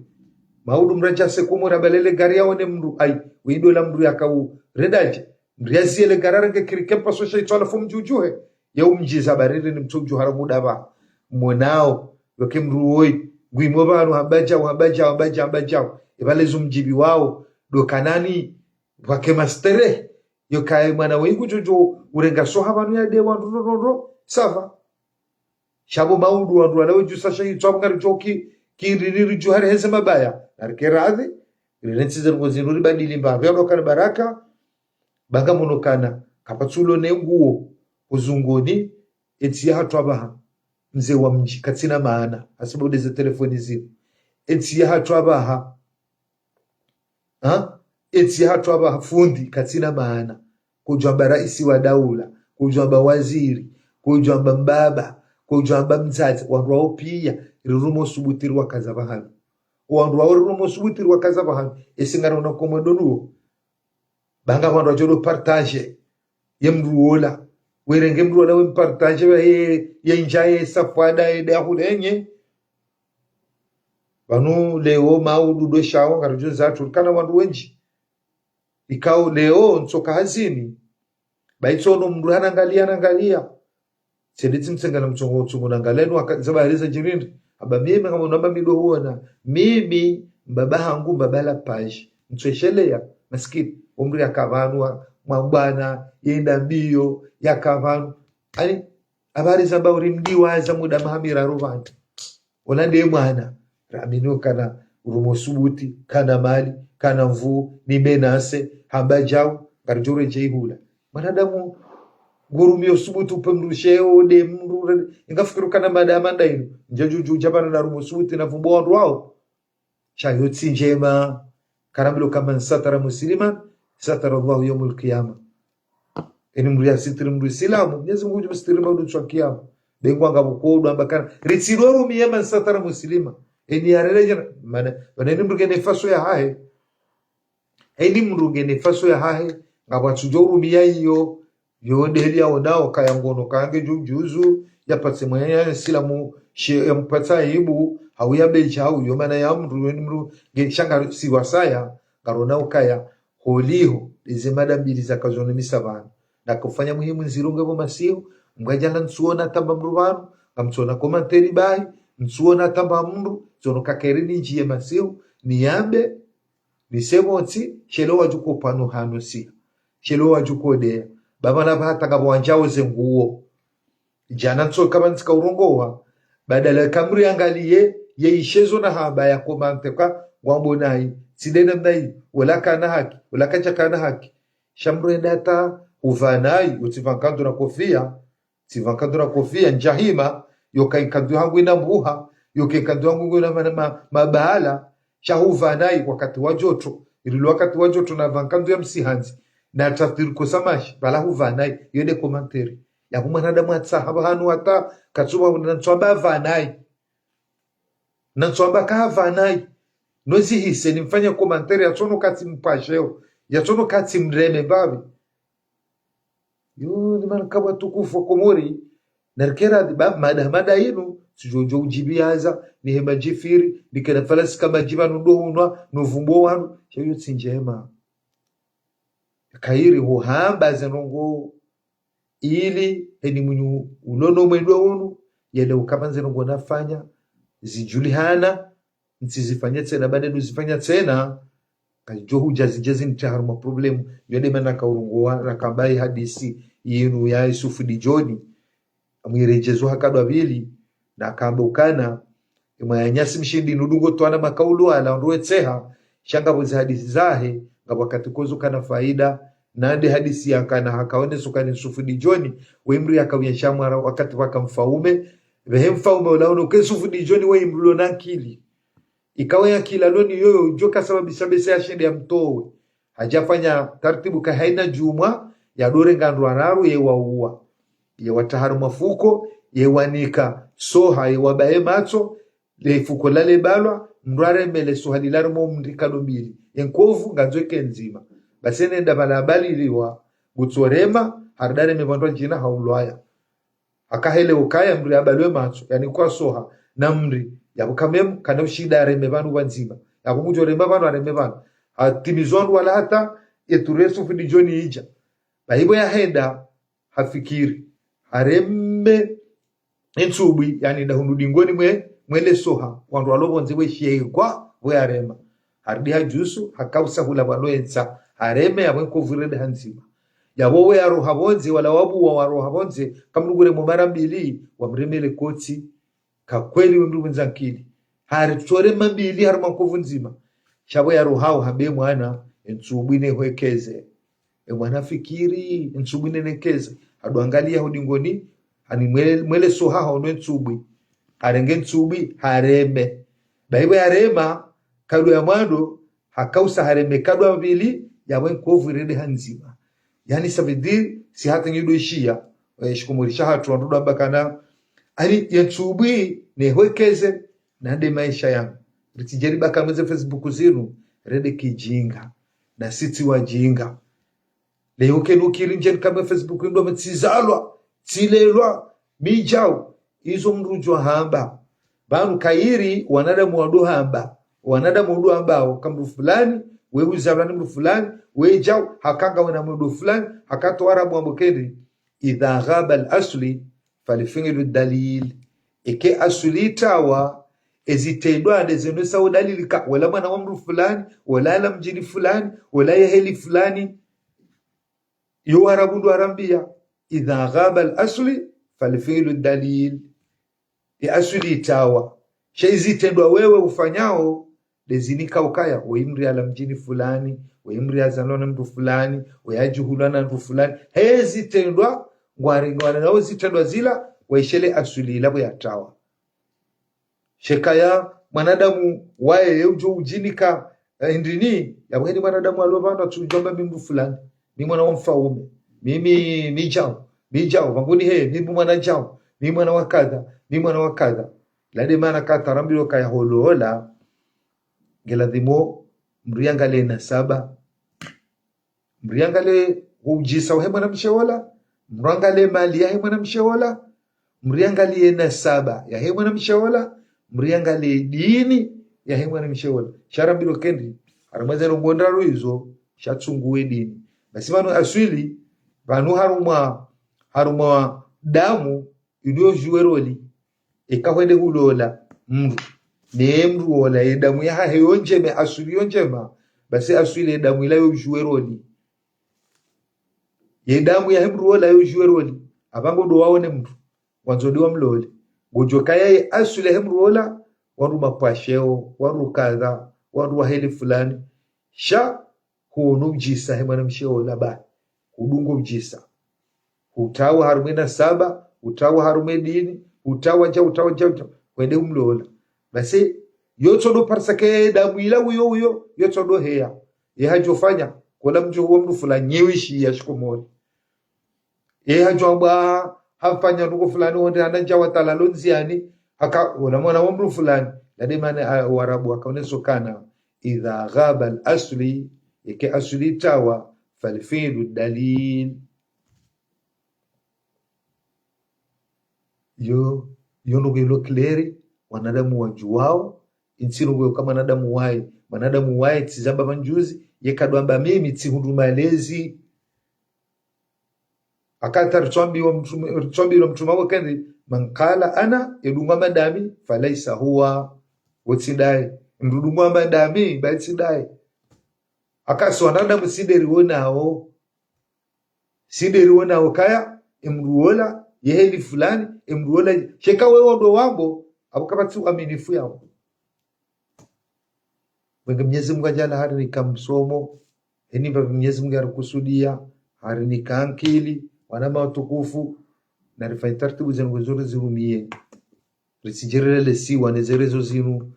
Maudu mdru adja se Komori abalele gari yaone mdru. Ayi, windo la mdru yakau redadje. Mdru yaziele gari arenge kiri kempa so sha itswala fo mdjudjuhe. Ye umdjiza bariri ni mtsudju haramu daba. Mwonao, yoke mdru woyi. Ngwimo pvanu hamba djau, hamba djau, hamba djau, hamba djau. Ibale zo mdjibi wao. Ndo kanani. Pvwake masterehe, yokaye mwana wengu djodjo, urenga soha pvanu ya dewa ndro, ndro, ndro, ndro, sava. Sha pvo maudu wandru walawe dju sa sha hitswa pvo ngaridjo ki, ki riri ridju hari heze mabaya. Narike radhi, rirentsi ze ndrongo zinu ribadili mbapvi, yadokana baraka, ba ngamonokana, kapvatsi ulo ne nguo, uzunguni, entsi yahatru apvaha, mze wa mdji, katsina maana, hasibabu de ze telefoni zinu. Entsi yahatru apvaha, ha? Entsi yahatru apvaha fundi, katsina maana. Kudjwamba raisi wa daula, kudjwamba waziri, kudjwamba mbaba, kudjwamba mdzadze, wandru wawo piya, rirumo subuti riwakaza pvahanu. Wandru wawo rirumo subuti riwakaza pvahanu, esi ngarona komwe donuwo. Ba ngapvo wandru wadjo do partage, ye mndru wola. Werenge mndru wola we mpartage, ye, ye ndja ye safwada, ye de ahulenye. Pvanu leo maudu do shawo, ngaridjo zatsu, kana wandru wendji. Ikao leo, ntsoka hazini. Ba itsono mndru hanangalia, hanangalia. Tsende tsimtsenga na mtsongo, mtsongo nangalia, nu aka, zaba haliza djirindri. Aba mimi, kama unamba mi do huona. Mimi, mbaba hangu, mbaba la page. Ntsoesheleya, maskini. Umri yaka pvanu, wa, mwa bwana, yenda mbiyo, yaka pvanu. Ani, habari zamba uri mdiwaza muda maha miraru pvanu. Ola nde mwana, ramini ukana urumo subuti, kana mali, kana nvu, ni menase, hamba djau, ngaridjo redjei hula. Mwanadamu, ngurumio subuti upe mndru sheo, de mndru, ingafikiri ukana madama nda inu. Ndja dju dju dja pvanu na rumo subuti na vumbo wandru wawo. Sha yo tsi ndjema, karambilwa ukaya man satara musliman, satara Allahu yawmal qiyama. Eni mndru yasitiri mndru Islamu, Mwenyezi Mungu ngudjo msitiri maudu ntsihu ya kiyama. Be ngwanga pvo kodo amba kana, ritsi do rumiya man satara muslima. Eni yarele djana, mana, mana eni mndru ngena faso yahahe. Eni mndru ngena faso yahahe, ngapvo atsudjo rumiya iyo, yo de heli yaonao kaya ngono kange dju, djuzu, yapatse mwenye Islamu, she, yampatsa aibu, hau yabedja, hau yo mana ya mndru, eni mndru, nge shanga si wasaya, ngarona ukaya, holiho, eze mada mbili zakazo nimisa pvanu. Na kufanya muhimu nzirunge pvo masihu, mbwa djana ntsuona tamba mndru pvanu, ngamtsuona commentaire bahi, ntsuona tamba mndru, tsono kakeri nindjiye masihu, niyambe, nise pvontsi, shelo wadjuko pvanu hanu siha. Shelo wadjuko deya. Ba mana pvahata ngapvo wandjao ze nguo. Djana ntsoka pvanu tsika urongowa, badala kamri angaliye, ye ishezo na hamba ya komante ka, wambo nayi, tsi de namna yi, wala kana haki, wala kadja kana haki. Sha mndru enda hata, hupva nayi, utsi pva nkandu na kofia, tsi pva nkandu na kofia, ndjahima, yoka inkandu hangu ina mbuha, yoka inkandu hangu ina ma, ma, mabala, sha hupva nayi wakati wa djoto, irilo wakati wa djoto na pva nkandu ya msihandzi, na tathiri kosa mashi, pvala hupva nayi, yo de commentaire. Yapvo mwanadamu atsaha pvahanu hata, katsuba na ntswamba pva nayi. Na ntswamba ka pva nayi. Nozi hise nimfanya commentaire yatsono katsi mpasheo, yatsono katsi mreme mbapvi. Yo, ni mana kabwa tukufu wa Komori, narikera di ba, mada, mada inu, tsidjo djo udjibiyaza, ni hema djifiri, ni kena falasi kama djiba nudo hunwa, no vumbo wanu, sha yo tsi ndjema. Kairi huhamba ze ndrongo, ili, eni mwinyi ulono mwendo unu, yele ukapva ze ndrongo nafanya, zidjulihana, ntsizifanya tsena, bade nuzifanya tsena, kadjo hudja zidja zinitria harumwa problème, yo de mana kaurongowa, rakamba yi hadisi, yinu ya Yusufu Dijoni, amwiredjezo hakadwa pvili, na kamba ukana, emwa ya nyasi mshindi nudungo twana makaulu ala, ndruwe tseha, sha ngapvo ze hadisi zahe, ngapvo wakati kozo kana faida, nande hadisi ya kana hakaone sukani Yusufu Dijoni, we mri yakawiya nshamwara wakati pvaka mfaume, pvehe mfaume ula uno ke Yusufu Dijoni we mri ulo na nkili. Ikawe ya kila loni yoyo, djo kasababisha bese ya shende ya mtowe. Hadja fanya tartibu ka haina djumwa, ya dore ngandru araru ye wauwa. Ye wataha harumwa fuko, ye wanika soha, ye wabaye matso, le fuko lale balwa, mndru areme le soha lila harumwa mndri kado mbili. Ye nkovu, ngandzo ike ndzima. Basi nenda pvala abaliliwa, ngutso rema, harudi areme pvandru djina haulwaya. Akahele ukaya mndru yabalwe matso, yani kwa soha, na mndri, yapvo kamemu, kana ushinda areme pvanu pvandzima. Yapvo ngudjo rema pvanu, areme pvanu. Hatimizwa ndru wala hata, ye turu Yusufu Dijoni idja. Ba hipvo yahenda, hafikiri. Hareme, entsubwi, yani dahunu dingoni mwe, mwe le soha, wandru walo pvondze we shegwa, we arema. Harudi hadjusu, hakausa hula pvalo entsa, hareme, yapvo nkovu irende handzima. Yapvo we yaroha pvondze, wala wabuwa waroha pvondze, kamdru nguremao mara mbili, wamremele kotsi. Ka kweli we mdru mwenye ankili. Hari tsore mambili, hari mankovu ndzima. Sha pvo yarohao hambe mwana, entsubwi nehwekeze. E mwana fikiri, entsubwi nenekeze. Hadwangaliya ho dingoni, hani mwele, mwele soha hono entsubwi. Harenge entsubwi, hareme. Bahi pvo yarema, kadwa ya mwando, hakausa hareme kadwa mbili, yapvo enkovu irende ha ndzima. Yaani, ça veut dire, si hata ngido ishiya, eh, shikomori shahatru wandru dwamba kana, ani, yentsubwi, nehwekeze, nande maesha yanu. Ritsidjeri baka mweze Facebook zinu, rende kijinga, na si tsi wajinga. Leo kenu kiri ndjeni kamwe Facebook ndo mtsizalwa, tsilelwa, midjau, izo mdru djo hamba. Pvanu kayiri wanadamu wado hamba. Wanadamu wado hambao, ka mdru fulani, we huzalwa ni mdru fulani, we djau, haka ngawe na mwendo fulani, haka to Arabu wambo kendi, إذا غاب الأصل فالفعل دليل. Eke asuli itawa, ezitrendwa nde zinu sa udalili ka, wala mwana wa mdru fulani, wala ala mdjini fulani, wala yeheli fulani. Yo Warabu ndo warambiya, إذا غاب الأصل فالفعل دليل. E asuli itawa. Sha izitrendwa wewe ufanyao, nde zinika ukaya, we mdru ala mdjini fulani, we mdru azalwa na mdru fulani, we adjuhulwa na mdru fulani. He zitrendwa, ngwari, ngwari nao zitrendwa zila, waishele asuli ila pvo yatawa. Shekaya mwanadamu waye ye udjo udjinika, eh, indrini, yapvo heni mwanadamu alo pvanu atsudjwamba mi mdru fulani, mi mwana wa mfaume, mi, mi, mi djau, mi djau, pvanguni he, mi mwana djau, mi mwana wa kadha, mi mwana wa kadha. Lade mana katarambilwa kaya holola, ngeladhimu mdru yangaliye nasaba. Mdru yangaliye udjisa wahe mwanamshe ola, mdru yangaliye mali yahe mwanamshe ola, mdru yangaliye nasaba yahe mwanamshe ola, mdru yangaliye dini yahe mwanamshe ola. Sha rambilwa kendi, harumwa zero ngondraru izo, sha tsunguwe dini. Basi pvanu aswili, pvanu harumwa, harumwa damu, inu yo jouer rôle. Eka hwende hulola mdru, ne mdru ola, ye damu yahahe yo ndjema, aswili yo ndjema, basi aswili ye damu ila yo jouer rôle. Ye damu yahe mdru ola yo jouer rôle. Apvango ndo waone mdru, wandzo ndo wamlole. Ngodjo kaya ye aswili yahe mdru ola, wandru mapvwasheo, wandru kadha, wandru waheli fulani. Sha, huono udjisa he mwanamshe ola ba. Hudungo udjisa. Hutawa harumwa nasaba, hutawa harumwa dini, hutawa dja, hutawa dja, hutawa. Hwende umlola. Basi, yotsodo parisa ke damu ila uyo, uyo, yotsodo heya. Ye hadjofanya, kola mdjo huwa mdru fulani, nyewishi ya shikomori. Ye hadjwamba hafanya ndrongo fulani, wonde hana ndja watalalo ndziani, haka, wona mwana wa mdru fulani. Lade mana, ah, Warabu wakaoneso kana, إذا غاب الأصل, eke asuli itawa, فالفعل دليل. Yo, yo ndrongo ilo clair, wanadamu wadjuwao, intsi ndrongo yo ka mwanadamu waye, mwanadamu waye, tsi zamba mandjuzi, ye kadwamba mimi, tsi hundru malezi. Akata ritswambiwa mtrume, ritswambiwa mtrume wahe kendi, من قال أنا, edungu amba ndami, فليس هو. Wotsi ndaye. Mdru dungu amba ndami, ba tsi ndaye. Akasi wanadamu si nde riwonao. Si nde riwonao kaya, emdru ola, yeheli fulani, emdru ola, sheka wewe ndo wambo, apvo kapvatsi uaminifu yawo. Wenge Mwenyezi Mungu adjala harinika msomo, heni mbapvi Mwenyezi Mungu yarikusudiya, harinika ankili, wananya watukufu, na rifanye taratibu zinu ndzuri zirumiye. Ritsidjerele lesiwa ne zerezo zinu.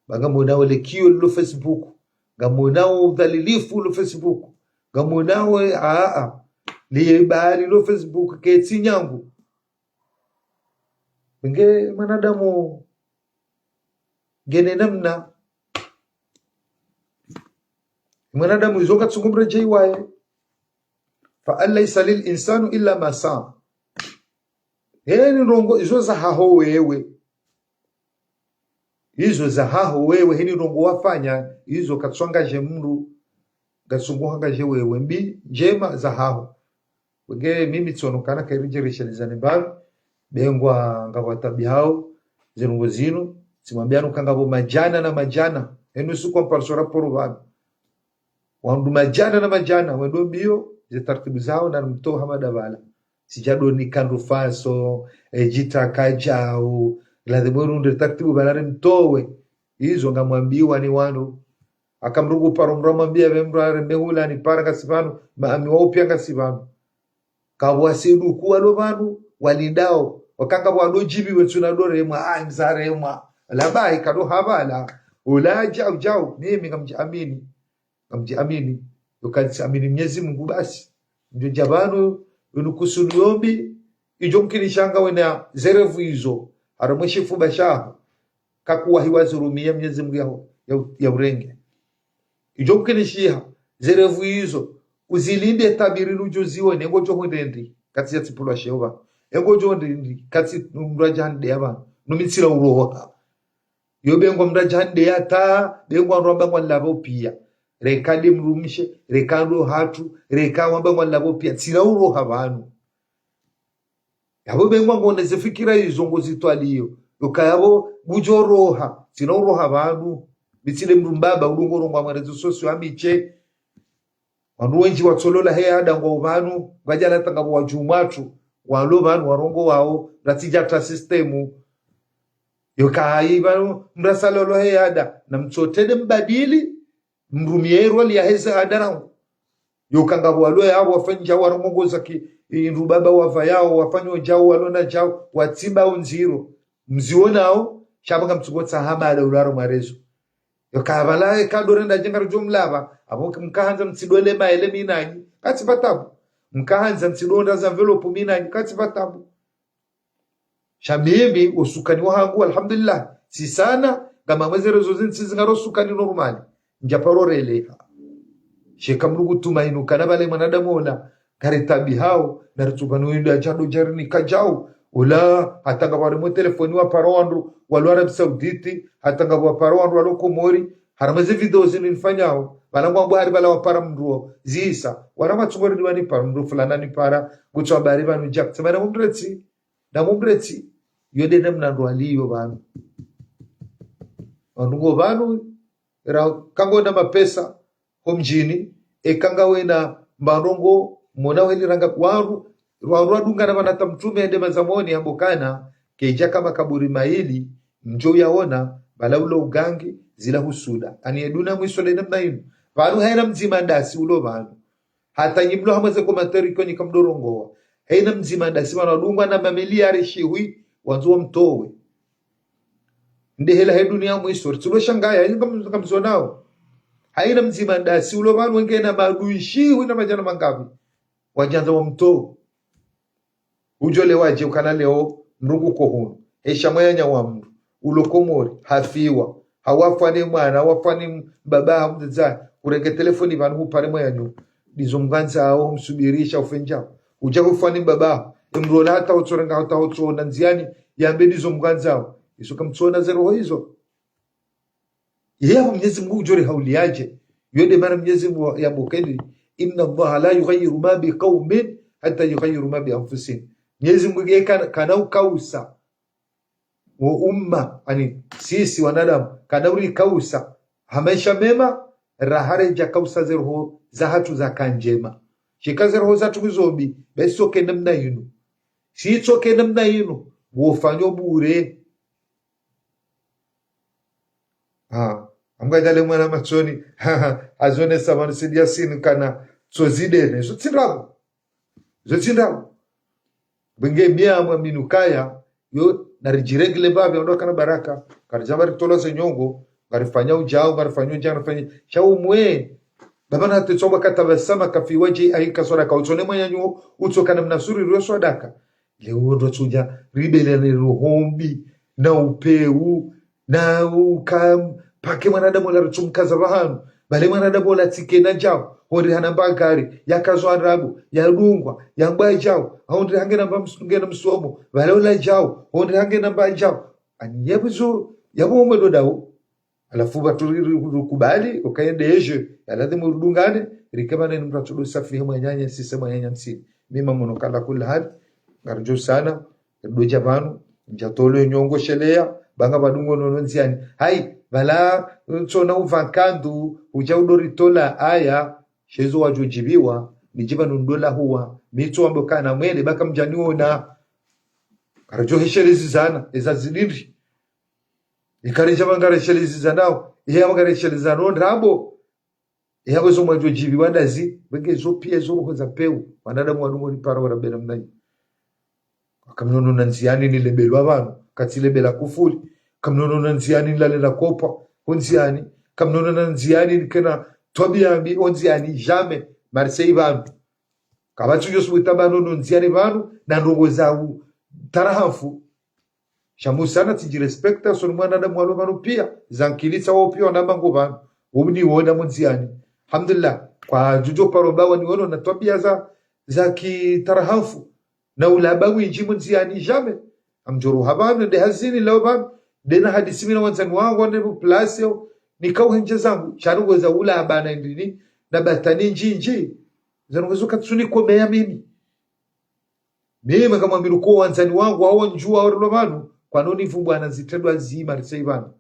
Ba ngamonao le kiyo lilo Facebook. Ngamonao udhalilifu ulo Facebook. Ngamonao, aa, liye bali lo Facebook ketsi nyangu. Nge mwanadamu ngena namna. Mwanadamu izo katsungu mredjei waye. فأن ليس للإنسان إلا ما سعى. Heni ndrongo izo zahaho wewe. Izo zahaho wewe, heni ndrongo wafanya, izo katsuangaje mdru, katsungu hangaje wewe, mbi ndjema zahaho. Wenge mimi tsiono kana keri djereshelezane mbapvi, bengwa ngapvo tabiya hao, zinu ngo zinu, tsimwambiano ka ngapvo madjana na madjana, henu suku mparisora poro pvanu. Wandru madjana na madjana, wendo mbio, ze taratibu zawo, na mtowe hama davala. Sijado ni kandu faso, e, djitaka djau, lazima urunde taratibu pvala ri mtowe. Izo ngamwambiwa ni wandru. Aka mdru kuparo mdru amwambia pve mdru are mehula ni para ngasi pvanu, maami wao pia ngasi pvanu. Kabwa sidu kuwa lo pvanu, walindao. Wakanga wado djibi wetsuna do remwa, a, mza remwa. Labai kado hapvala. Ula djau djau, mimi ngamdjiamini. Ngamdjiamini. Yo kantsi amini Mnyezi Mungu basi. Ndjo dja pvanu, unu kusunu yombi, idjo mkinisha nga wena zerevu izo. Harumwa shifuba shaho. Kakuwahi wazirumia Mnyezi Mungu ya, ya, ya urenge. Idjo mkinishiha, zerevu izo, uzilinde tabiri nudjo ziwone, engodjo hundri ndi, katsi ya tsipulwa sheo pvanu. Engodjo hundri ndi, katsi mdru adja hande ya pvanu, numi ntsila uroha. Yo bengwa mdru adja hande ya ta, bengwa mdru amba ngwa nlapvo pia. Reka ndi mdrumshe, reka ndo hatru, reka wamba ngwa nlapvo pia, ntsila uroha pvanu. Yapvo bengwa ngone ze fikira izo ngozitwaliyo. Yoka yapvo ngudjo roha. Ntsina uroha pvanu. Mi tsile mdru mbaba, ulungo rongowa mwa réseaux sociaux amiche. Wandru wendji watsolola he ada ngwao pvanu. Ngwadjala tanga pvo wadjumwatru. Walo pvanu warongowawo. Ratsidja ta système. Yoka hayi pvanu. Mdru asalolo he ada. Na mtsotrende mbadili. Mrumie rwali yaheze ada rangu. Yoka ngapvo walo yapvo wafanya djao warongoza ki, indru baba wapva yao, wafanya djao walo na djao, watsiba undziro. Mziwonao, sha pvanga mtsukotsa hama ale ularo marezo. Yoka pvala eka ndo renda djenga rudjo mlapva, apvo mkahandza mtsidole maele mi nanyi, katsi pvatabu. Mkahandza mtsidonda za enveloppe mi nanyi, katsi pvatabu. Sha mimi, usukani wahangu, alhamdulillah. Sisana, ngama mwezere zo zintsi zingaro sukani normal. Ndja paro releha. Sheka mdru kutuma inu kana pvale mwanadamu ola. Kari tabi hao, na ritsupvanu inda djado djari ni kadjao. Ola, hata ngapvo harumwa telefoni wapara wandru, walo Arabie Saoudite, hata ngapvo wapara wandru, walo Komori, harumwa ze video zinu nifanyao, pvala ngwambo hari pvala wapara mdru, zisa, wala matsungori ndiwani para, mdru fulana ni para, kutsu habari pvanu djak, tsemana mumretsi. Namumretsi, yo nde namna ndrwaliyo pvanu. Wandru ngo pvanu, ra, kangwena mapesa, ho mdjini, eka ngawena mbarongo, mona weli ranga wandru, wandru wadungana pvanu hata mtrume hende mazamoni hambokana, kedja ka makaburi mayili, mdjo yaona, pvala ulo ugangi, zila husuda. Ani eduna mwiso nde namna inu. Pvanu haina mdzima ndasi ulo pvanu. Hata nyi mlo hamweze commentaire konyi kamdorongowa. Haina mdzima ndasi pvanu wadungwa na mamiliari shihwi, wandzo wamtowe. Nde hela he dunia mwiso, ritsulo shangaya, haina kam-, kamzonao. Haina mdzima ndasi ulo pvanu wengena madui shihwi na madjana mangapvi. Wadjandza wamtowe. Udjo lewaje ukana leo mdru ngu kohunu. Hesha mwayanya wa mdru. Ulo Komori, hafiwa. Hawafwa ni mwana, hawafwa ni mbaba, hamdzadza. Urenge telefoni pvanu hupare mwayanyu. Ndizo mgandza hao, msubirisha, ufenjao. Udja hufwa ni mbaba. Emdru ola hata hutsorenga, hata hutsona ndziani. Yambe ndizo mgandza hao. Izo kamtsona ze roho izo. Yeye apvo Mnyezi Mungu udjo rihauliaje. Yo nde mana Mnyezi Mungu yambo keni, إن الله لا يغير ما بقوم حتى يغيروا ما بأنفسهم. Mnyezi Mungu ye kana, kana ukausa wo umma, ani sisi wanadamu, kana urikausa ha maesha mema, raha redja kausa ze roho zahatru zaka ndjema. Sheka ze roho zahatru zombi, basi tsoke namna inu. Si tsoke namna inu, wofanyo bure. Ha, amgadjale mwana matsoni, ha, ha, hazonesa pvanu Said Yasin kana tso zidene, zo tsi ndrabo. Zo tsi ndrabo. Bwenge miya mwa minukaya, yo, naridjiregle pvapvi, ando kana baraka, karidjamba ritolwa ze nyongo, ngarifanya udjao, ngarifanya udjao, ngarifanya, sha umwe, baba na tetsomba katabasama kafi waje ahi kaswara ka utsone mwanyanyu, utsoka na mnasuri rwe swadaka. Leo ndo tsudja, ribele ni roho mbi, na upeu, na uka, pake mwanadamu ola ritsumkaza pvahanu. Pvale mwanadamu ola tsike na djao, hondri hana mba gari, yakazwa ndrabo, yadungwa, yangwa djao, hondri hange na mba ms-, nge na msomo, pvale ola djao, hondri hange na mba djao. Ani yapvo zo, yapvo umwe ndo dao. Halafu pvatsu ri, ri, rikubali, ukaya nde ejo, ya lazimu ridungane, rikemane ni mdru atsudo safihi mwananya, sise mwananya msini. Mimi mamono kala kula hali, ngaridjo sana, ridodja pvanu, ndjatolo nyongo sheleya, banga pvadungo nono ndziani. Hayi, Pvala ntsona uva nkandu, udja udoritola aya, shezo wadjo djibiwa, nidjiba nundola huwa, mi tso wambe kana mwele, baka mdjaniona. Karadjo heshelezizana, eza zilindri. Ikaridja pvanga reshelezizanao, iya pvanga reshelezanao ndrabo. Iya kwezo mwadjo djibiwa ndazi, pvenge zo pia zo roho za pewu, wanadamu wanu ngoni para wara bena mnanyi. Kamnono na ndziani nilebelwa pvanu, katsilebela kufuli. Kamnono na ndziani nilale na kopwa, ho ndziani. Kamnono na ndziani nikena twabiya mbi, ho ndziani, jamais. Marseille pvanu. Kapvatsi udjo subutu amba nono ndziani pvanu, na ndrongo za u tarahamfu. Sha musana tsidjirespecta, soni mwanadamu walo pvanu pia, zankilitsa wao pia wanamba ngo pvanu. Wo mniwona mo ndziani. Alhamdulillah, kwadjudjo paro bawa niwono na twabiya za, za kitarahamfu. Na ulaba windji mo ndziani jamais. Amdjoro ha pvanu, nde hazini lao pvanu. Nde na hadisi mi na wandzani wangu, nde place yo. Nikauhendje zangu, sha ndrongo za ulaba na ndrini, na batani ndjindji. Za ndrongo zo katsuni komeya mimi. Mimi ngamwambilo ko wandzani wangu, wao ndjuwa orilo pvanu, kwanoni pvubwana zitrendwa zi Marseille pvanu.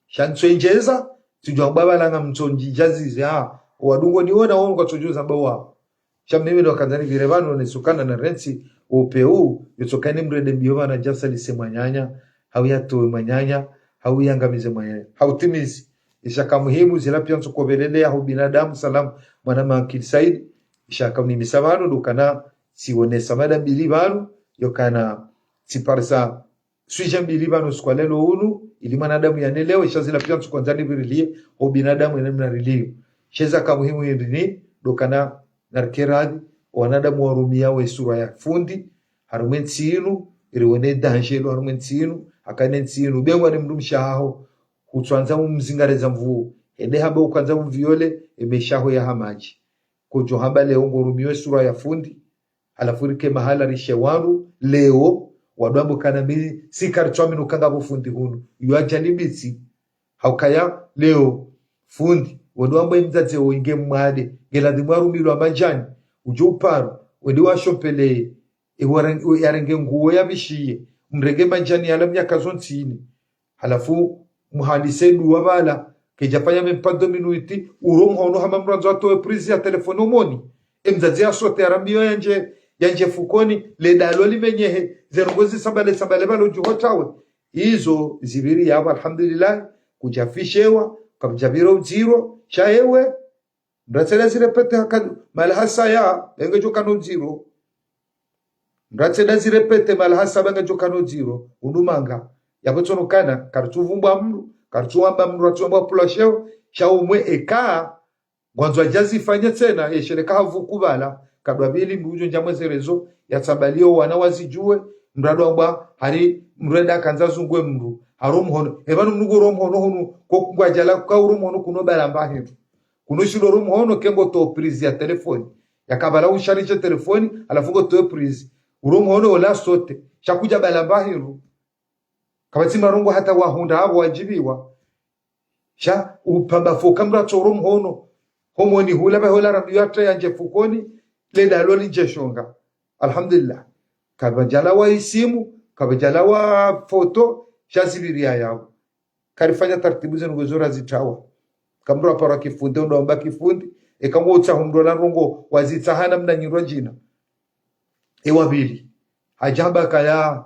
Sha ntso endjeza, tsidjwamba pvala ngamtso ndjidjazize, ha, owadungo niwona wao ngwatsodjo zamba wao. Sha mimi ndo kandzani pvire pvanu, nesukana na rentsi, opeu, yotsokani mrende mbiyo pvana djasa lise mwananya, hau yatowe mwananya, hau yangamize mwananya. Hau timizi. Ishaka muhimu, zila pia ntsokopvelele ya hu binadamu, salam, mwana mankili Said. Ishaka unimisa pvanu, ndo kana tsionesa mada mbili pvanu, yo kana tsiparisa sujet mbili pvanu siku wa leo unu, ili mwanadamu yanelewe, isha zila pia ntsuko ndzani pvirilie, ho binadamu ene mna rilio. Sheza ka muhimu hindrini, ndo kana narike radhi, wanadamu warumia we sura ya fundi, harumwe ntsi inu, iriwone danger lo harumwe ntsi inu, hakane ntsi inu, bengwa ni mdrumshe haho, hutswandza umzingareza mvuu, ende hamba ukandza umviole, emeshaho ya hamadji. Kodjo hamba leo ngorumiwe sura ya fundi, halafu rike mahala rishe wandru, leo, wadwambo kana mi, si karitswaminu kanga pvo fundi hunu, yu ajali mbitsi. Haukaya, leo, fundi, wende wambo emdzadze wo inge mwade, ngeladhimu arumilwa madjani, udjo uparo, wende washompeleye, ewa reng-, yarenge nguo yabishiye, mrenge madjani yala mnyaka zo ntsini. Halafu muhalise duwa pvala, kedjafanya même pas deux minutes, uro mhono hama mrandzo atowe prise ya telefoni omoni. Emdzadze yasote yarambiyo yandje, yandje fukoni, ledalo limenyehe, ze ndrongo zisambale sambale pvalo djuho tawe. Izo zipviri yapvo, alhamdulillah, kudjafishewa, kamdjapvira udziro, sha ewe, mdru atseda zirepete haka, mahala hasa ya, benge djo kana udziro. Mdru atseda zirepete mahala hasa benge djo kana udziro, unu manga. Yapvo tsono kana, karitsuvumbwa mdru, karitsuwamba mdru, ratsuwamba pvula sheo, sha umwe eka, ngwandzo adjazifanye tsena, yesheleka havu kubala, kadwa pvili mdru udjo ndja mwezerezo, yatsambaliyo wana wazidjuwe, mdru adwamba, hari mdru enda kandza zungwe mdru, haro mhono, epvanu mdru ngoro mhono hunu, ko ngwadjala kuka uro mhono kuno bala mba hindru. Kuno shilo uro mhono kengo to prise ya telefoni. Yakabala usharije telefoni, halafu ngo to prise. Uro mhono ola sote. Sha kudja bala mba hindru. Kapvatsi marongo hata wahundra apvo wadjibiwa. Sha upamba foka mdru atso uro mhono. Homoni hula pvahola randu yatra yandje fukoni. Ledalo lidje shonga. Alhamdulillah. Kapvadjalawa isimu, kapvadjalawa foto, sha zipviri yapvo. Karifanya taratibu zinu ngwezo razitawa. Kamdru apara kifundi, ndo amba kifundi, eka ngo utsaho mdru la ndrongo, wazitsaha na mna nyirwa djina. Ewa pvili. Hadja hamba kaya,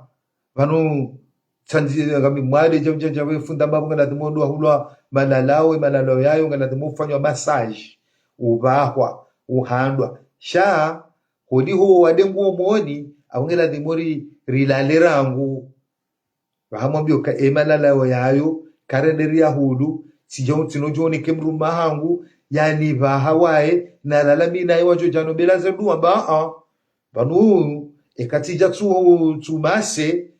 pvanu, tsandzi ngami mwade, dja, dja, dja, we funda mambo ngaladhimu ndo wahulwa malalao, we malalao yayo, ngaladhimu ufanywa massage, upvahwa, uhandwa. Sha, holiho wade nguo moni, apvo ngaladhimu ri, rilale rangu. Pvahamwambiyo ka emalalayo yayo, karenderi ya hulu, tsidja, tsinodjo nike mdrume hangu, yanipvaha waye, nalala mi naye wadjo djano bela ze duwa, mba, a. Pvanu, eka tsidja tsu, tsu mase,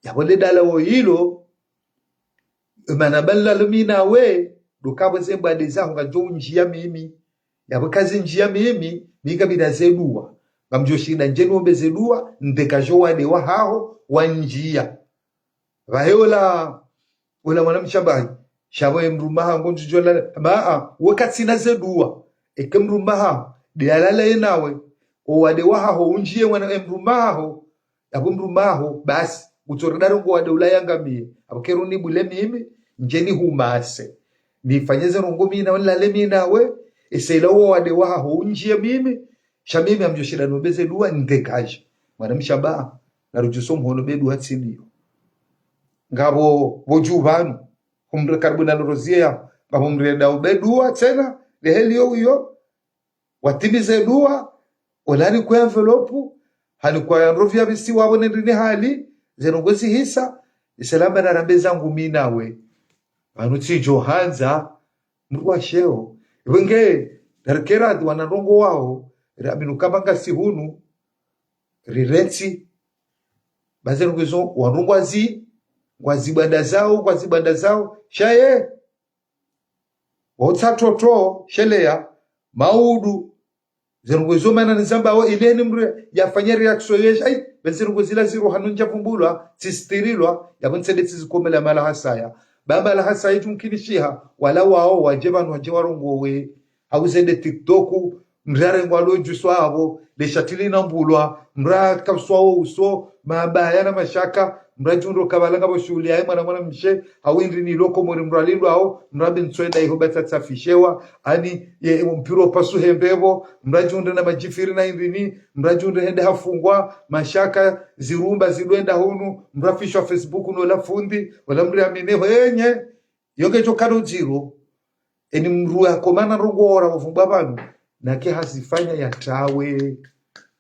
yapvo ledalawo ilo, emana pvanu lalo mi nawe, ndo kapvo ze mbwade zaho ngadjo undjiya mimi. Yapvo kazindjiya mimi, mi kabila ze duwa. Ngamdjo shinda ndje niombe ze duwa, ndeka djo wade wahaho, wandjiya. Pvahe ola, ola mwana mshe amba, sha pvo emdrume hangu ndjudjo lala, maa, we katsina ze duwa. Eke mdrume haho, nde yalala ye nawe. Owade wahaho, undjiye mwana emdrume haho, yapvo mdrume haho, basi, utsoreda rongo wade ula yangamiye. Apvo kero nibule mimi, Ndje nihumase. Nifanye ze ndrongoo mi nawe, nilale mi nawe. Ese ila uwo wade wahaho undjie mimi. Sha mimi ngamdjo shinda nombe ze dua nidégage. Mwanamshe amba, narudjiso mhono be dua tsi ndiyo. Ngapvo pvo dju pvanu. Humre karibu na lorozie ya. Ngapvo mrenda ube dua tsena. Leheli yo uyo. Watimize dua, ola nikwe enveloppe, hanikwa ya ndrovi ya bisi wapvo nendrini hali, ze ndrongoo zihisa, iselama narambe zangu mi nawe. Pvanu tsidjo handza, mdru wa sheo. Iwe nge, darikera adi wana ndrongoo wao, riaminu kamba ngasi hunu, rirentsi, ba ze ndrongoo izo, wandru ngwazi, ngwazi banda zao, ngwazi banda zao, shaye, wautsa toto, sheleya, maudu, ze ndrongoo izo mana nizambao, ile ni mdru yafanye réaction yesha, ai, be ze ndrongoo zila ziro hanu ndja pvumbulwa, tsisitirilwa, yapvo ntsende tsizikomela mala hasaya. Ba mala hasaya tsu mkinishiha, wala wao, wadje pvanu, wadje warongowe, hau zende TikTok, mdru arengwa lo djuswa apvo, le shati linambulwa, mdru akaswa wo uso, mabaya na mashaka, mdru adjundro kabala ngapvo shuhuli yahe mwana mwanamshe, hau indri ni loko mori mdru alindwa hao, mdru abe ntsoenda iho ba tsatsafishewa, ani ye mpiro pasu hembe pvo, mdru adjundre na madjifiri na indri ni, mdru adjundre hende hafungwa, mashaka, zirumba zidwenda hunu, mdru afishwa Facebook no la fundi, wala mdru amine hwenye, yo nge djo kado dziro, eni mdru yakomana ndrongoo ra wavumbwa pvanu, nake hazifanya yatawe,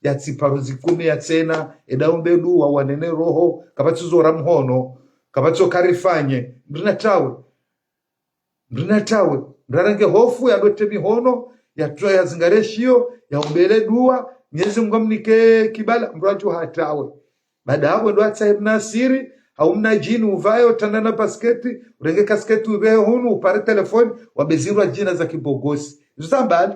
yatsiparo zikome ya tsena, eda ombe dua wanene roho, kapvatsi zo ra mhono, kapvatsi zo karifanye, mdru natawe. Mdru natawe, mdru arenge hofu, yadote mihono, yatwa yazingare shiyo, yaombele dua, Mwenyezi Mungu amnike kibala, mdru adjo hatawe. Baada yapvo ndo atsahe mna siri, hau mna djini uvaye, utandana basketi, urenge kasketi uvehe hunu, upare telefoni, wabezirwa djina za kibogosi. Izo za mbali.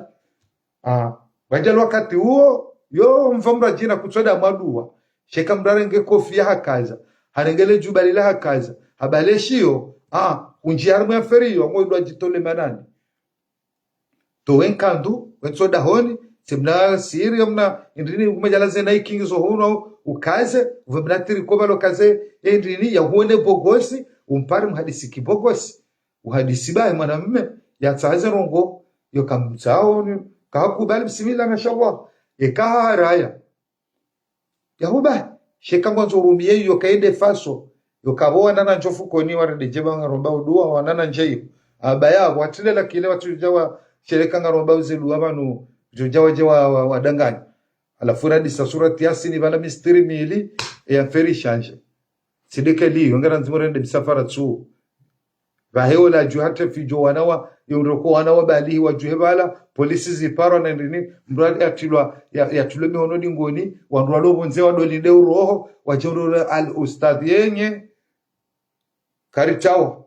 Ah, wadjali wakati uwo, yo mva mdru adjina kutsoda mwa dua. Sheka mdru arenge kofiya hakaza, harenge le djuba lila hakaza, habale shiyo, ah, undjia harimwa ya feri yo, ngo idwa djitole manani. Towe nkandu, wetso dahoni, tsi mna siri ya mna, indrini, umadjala ze Nike ngizo hunu, ukaze, uve mna tricot pvalo kaze, indrini, yahuone bogosi, umpare mhadisi kibogosi. Uhadisi baye mwanamme, yatsaha ze ndrongoo, yo kamtsaho ni, kahakubali bismillah, mashallah. Eka haraya. Yahuba, sheka ngwandzo urumie yo kaende faso, yo kapvo wanana ndjo fukoni warende djeba ngaromba udua, wanana ndje yo. Aba yapvo, watile la kile watsudja wa, sheleka ngaromba uze dua pvanu, djo dja wadje wa, wa, wadanganya. Halafu radisa surati Yasini pvala mistiri mili, e ya feri shanje. Tsideke liyo, ngara ndzimo rende misafara tsu. Pvahe ola dju hata fidjo wana wa, yondroko wana wa balihi wadjuhe pvala, polisi ziparwa na indrini, mdru atilwa, ya, yatilwe mihono dingoni, wandru walo pvondze wadolinde uroho, wadjondro al ustadh yenye, karitawa.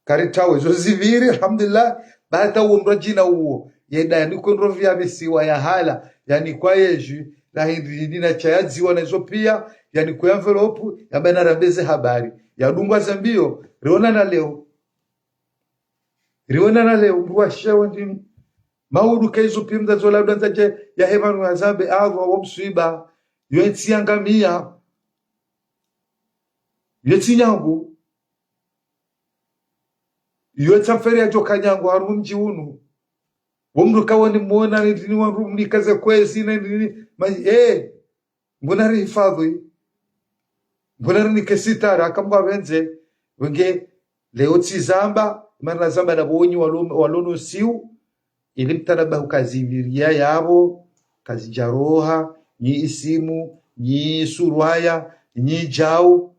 Karitawe, zo zipviri, alhamdulillah, ba hata uwo mdru adjina uwo, yeda yanikwe ndrovi ya bisiwa ya hala, yanikwa yejwi, na hindri nina cha yadziwa na izo piya, yanikwe enveloppe, yamba narambe ze habari. Yadungwa ze mbiyo, rionana leo. Rionana leo, mdru wa sheo ndini. Maudu ka izo piya mdru azo labda ndzaje, yahe pvanu yazambe, Allah, wo mswiba, yo ntsi yangamia, yo ntsi nyangu. Yo tsamferi yadjoka nyangu harumwa mdji unu. Wo mdru kawoni mwona, indrini wandru mnikaze kwezi na indrini, ma, eh, Mngu narihifadhwi. Mngu narinike sitara, haka Mngu apvendze, wenge leo tsizamba, mana nazamba na pvo wonyi walo, walo no usiu, ili mtanabahu kazipviriya yapvo, kazidjaroha, nyi isimu, nyi surwaya, nyi djau,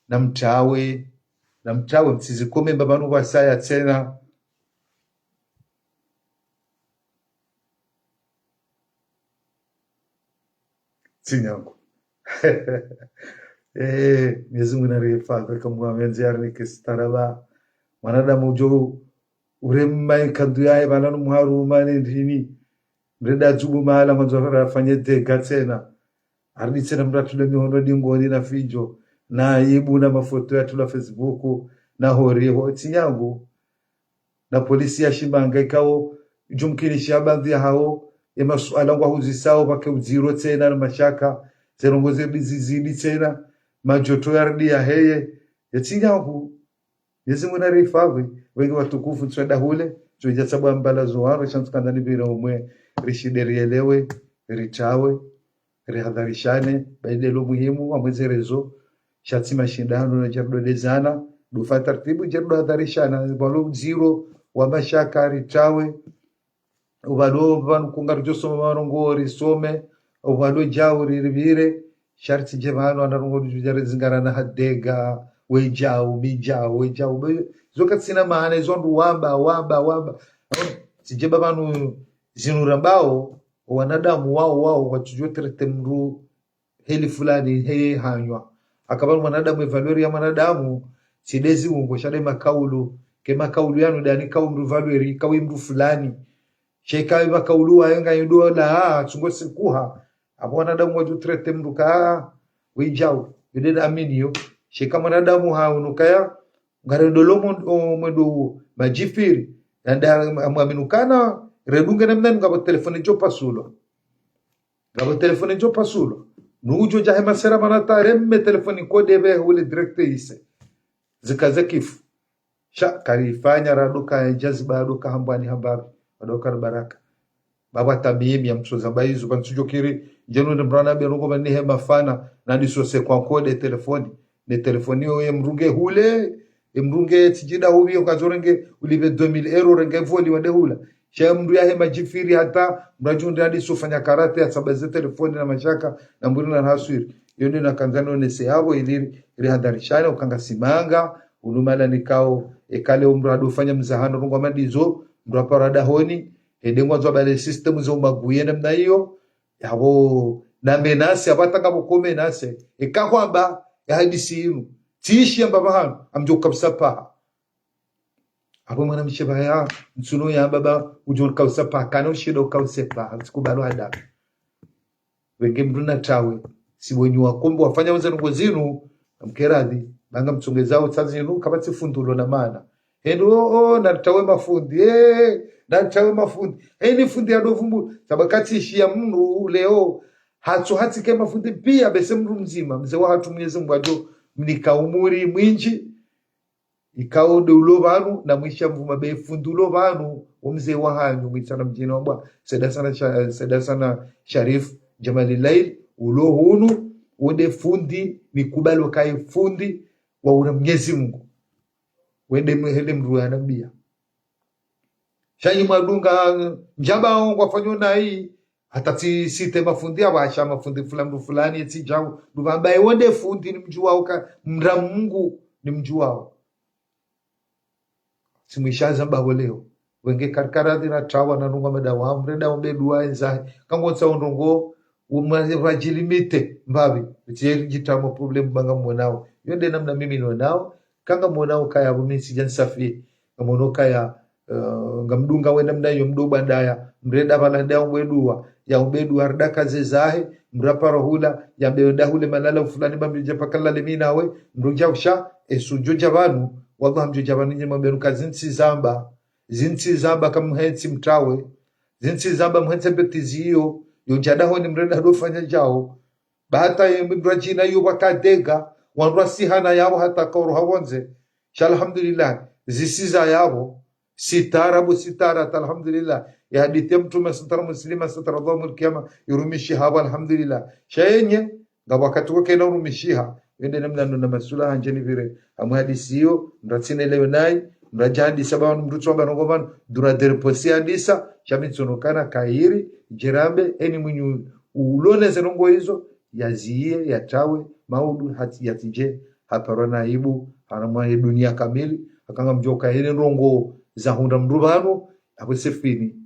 namtawe, namtawe, mtsizikome mbapvanu pvwasaya tsena. Tsi nyangu. Eh, Mwenyezi Mungu narihifadhwi, haka Mngu apvendze yarinike sitara ba. Mwanadamu udjo urema ikandu yahe pvala no mwaru umane ndrini. Mrenda dzubu mahala mwandzo afanye dega tsena. Arudi tsena mdru atule mihono dingoni na fidjo, na aibu na mafoto yatula Facebook, na hori ho tsi nyangu. Na polisi ya Shimanga ikao, idjumkinisha baadhwi ya hao, ye masuala ngwahuzisao pvake udziro tsena na mashaka, ze ndrongoo zirudi zizidi tsena, madjoto yarudi yaheye, ye tsi nyangu. Mwenyezi Mungu narihifadhwi, wengi watukufu, tswenda hule, tswedja tsabwa mbala zo waro, sha ntsu kandza nipvire umwe, rishinde rielewe, ritawe, rihadharishane, baide lo muhimu, wa mweze rezo, sha tsi mashindano, na djarido dezana, dufa tartibu, djarido hadharishana, pvalo ndziro, wa mashaka, ritawe, upvalo pvanu kunga ridjosoma marongo risome, upvalo djau riripvire, sha ritsidje pvanu wana rongo ridjudja rizingarana hadega, we djau, mi djau, we djau, be-, zo katsina maana, izo wandru wamba, wamba, wamba. Tsidje pvanu zinu rambao, wanadamu wao, wao, watsudjo traiter mndru heli fulani, he hanywa. Akaba mwanadamu, e valeur ya mwanadamu, tsi de ziungo, sha de makaulu. Ke makaulu yanu de ani kaulu valeur, kawi mndru fulani. Sheka makaulu wa yenga yudo la, ah, tsungo sikuha. Apvo wanadamu wadjo traiter mndru ka, we djau, yude da amini yo. Sheka mwanadamu ha unukaya, ngare dolo mo-, o, mwedo uo, madjifiri. Yanda am-, amwaminu kana, redunge namna ngapvo telefoni djo pasulwa. Ngapvo telefoni djo pasulwa. Nudjo dja he masera mana ta reme telefoni code pve hule direct ise. Zika ze kifu. Sha, karifanya radoka ya jaziba, radoka hambwani hambapvi, radoka baraka. Baba tamimi ya mtsoza ba izo, ba ntsudjo kiri, djenu ne mrana be nuko ba ni he mafana, na diso se kwa code telefoni. Ne telefoni yo ye mrunge hule, ye mrunge tsidjida hubi yo kazorenge, ulipve deux mille euros renge voli wende hula. Sha mndru ya he madjifiri hata, mradjo nde hadi sofanya karate ya tsaba ze telefoni na mashaka, na mburi na haswiri. Yo nde nakandza nonese yapvo ili rihadharishane, ukanga simanga, unu mala nikao, ekale umndru hadofanya mzahano, rungu wa madizo, mndru apara dahoni, hede ngwandzo abale system zo maguye namna iyo, yapvo, na menase, apvo atanga pvo ko menase, eka hwamba, ya hadisi inu, tsishi yamba pvahanu, amdjo kabisa paha. Apvo mwana mshe pvaya, ntsuno ya baba, udjo kausa paha, kana ushindo kausa paha, tsikubalo hada. Wenge mndru na tawe, si wenyu wakombo wafanya wenze nungo zinu, amkeradhi, banga mtsongezao tsa zinu, kapvatsi fundi ulo na mana. Hendo, o, o, na tawe mafundi, eh, na tawe mafundi. Heni fundi ya dovu mbu, sabakati ishi ya mndru leo, hatso hatsi ke mafundi pia, bese mndru mdzima, mze wa hatru Mwenyezi Mungu adjo, mnika umuri mwindji, ikao de ulo pvanu, na mwisha mvuma be fundi ulo pvanu, wo mze wa hanyu, mwitsana mdjini wambwa, Said Hassan Sha-, Said Hassan Sharif Djamalilail, ulo hunu, wo de fundi, nikubalo kaye fundi, wa ura Mwenyezi Mungu. Wende mwe hele mndru ya nambia. Sha nyi mwadunga, ndjaba ngwafanyo nayi, hata tsi, tsite mafundi apvo asha mafundi fula mndru fulani, etsi djau, ndupvamba ewo nde fundi nimdjuwao ka, mndra Mungu nimdjuwao. Tsimwishaza mbapvo leo. Wenge karikara dhira tawa na nunga madawa, mrenda umbe dua enzahe. Kango ntsa undrongo, umwa rajili mite, mbapvi. Tsiye rijitamo problème banga mwonao. Yo nde namna mimi nonao, kanga mwonao kaya apvo mi tsidja nsafi. Ngamono kaya, eh, ngamdunga we namna iyo mdo bandaya, mrenda pvala nda umbe dua, ya umbe dua rida kaze zahe, mraparo hula, ya mbe wenda hule malala ufulani ba mdja paka lale mi nawe, mdru dja usha, esudjo dja pvanu, wallah mdjo dja pvanu nyema benu ka zintsi zamba, zintsi zamba kamhentsi mtawe, zintsi zamba mhentsi mbeti ziyo, yo dja dahoni mrenda dofanya djao, ba hata ye mndru adjina iyo wakadega, wandru asihana yapvo hata kaoro hawonze. Sha alhamdulillah, zisiza yapvo, sitara bu sitara, ta alhamdulillah. Ya hadithi ya mtrume satara muslima, satara Allahu yawmal qiyama, irumishiha apvo alhamdulillah. Sha yenye, nga wakati wo kena urumishiha, wende namna nuna masula handjeni pvire, hamwe hadisi iyo, mdru atsine lewe nayi, mdru adja handisa ba wanu mdru tsomba nongo pvanu, dura de réponse handisa, sha mi ntsono kana kahiri, djerambe, eni mwinyi uloneze nongo izo, yaziye, yatawe, maudu, hati, yatsidje, haparwa na aibu, haramwa he dunia kamili, hakanga mdjoka hele ndrongo za hundra mndru pvanu, apvo sefini.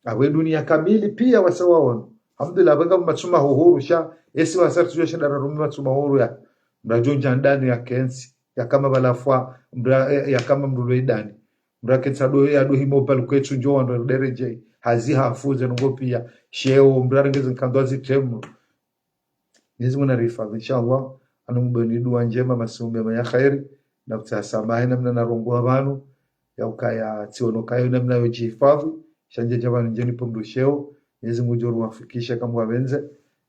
Apvo he dunia kamili pia wasa waono. Alhamdulillah, apvo nga matsuma hohuru sha, esi wasa tsuyo sha dara rumi matsuma hohuru ya. Mradjo ndja ndani ya kensi, ya kama balafwa, mra, ya kama mndru lo idani. Mra ketsa do ya do himo pal kwetsu njo wando dereje. Hazi hafuze nungo pia. Sheo, mra rengeze nkando azi temu. Mwenyezi Mungu narihifadhwi, inshallah. Anu mbeni dua ndjema, masimu mema ya khairi. Na kutsaha samaha namna narongoa pvanu. Ya ukaya tsiono kayo namna yo djihifadhwi. Sha ndje dja pvanu ndjeni pumdu sheo. Mwenyezi Mungu djo ruwafikisha kamwa pvendze.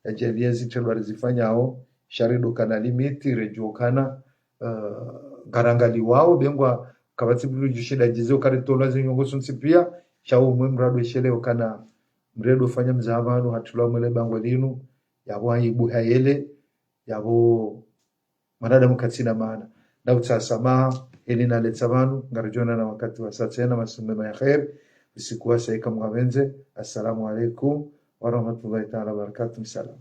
Ya djaliye zitrendwa rizifanyao. Sha rido kana limiti, redjo kana. eh, ngarangaliwao, bengwa kapvatsi pvili djushinda djize ukari tolwa ze nyongo zontsi pia, sha umwe mradi weshelewo kana mradi ufanya mzaha pvanu hatulwa mwele bangwe linu, yapvo aibu hayele, yapvo mwanadamu katsina maana. Ndakutsaha samaha, heli naletsa pvanu, ngaridjo onana wakati wasa tsena, masiku mema ya kheri, usiku wasa ika mngapvendze. Assalamu alaikum warahmatullahi taala wabarakatuh. Salam.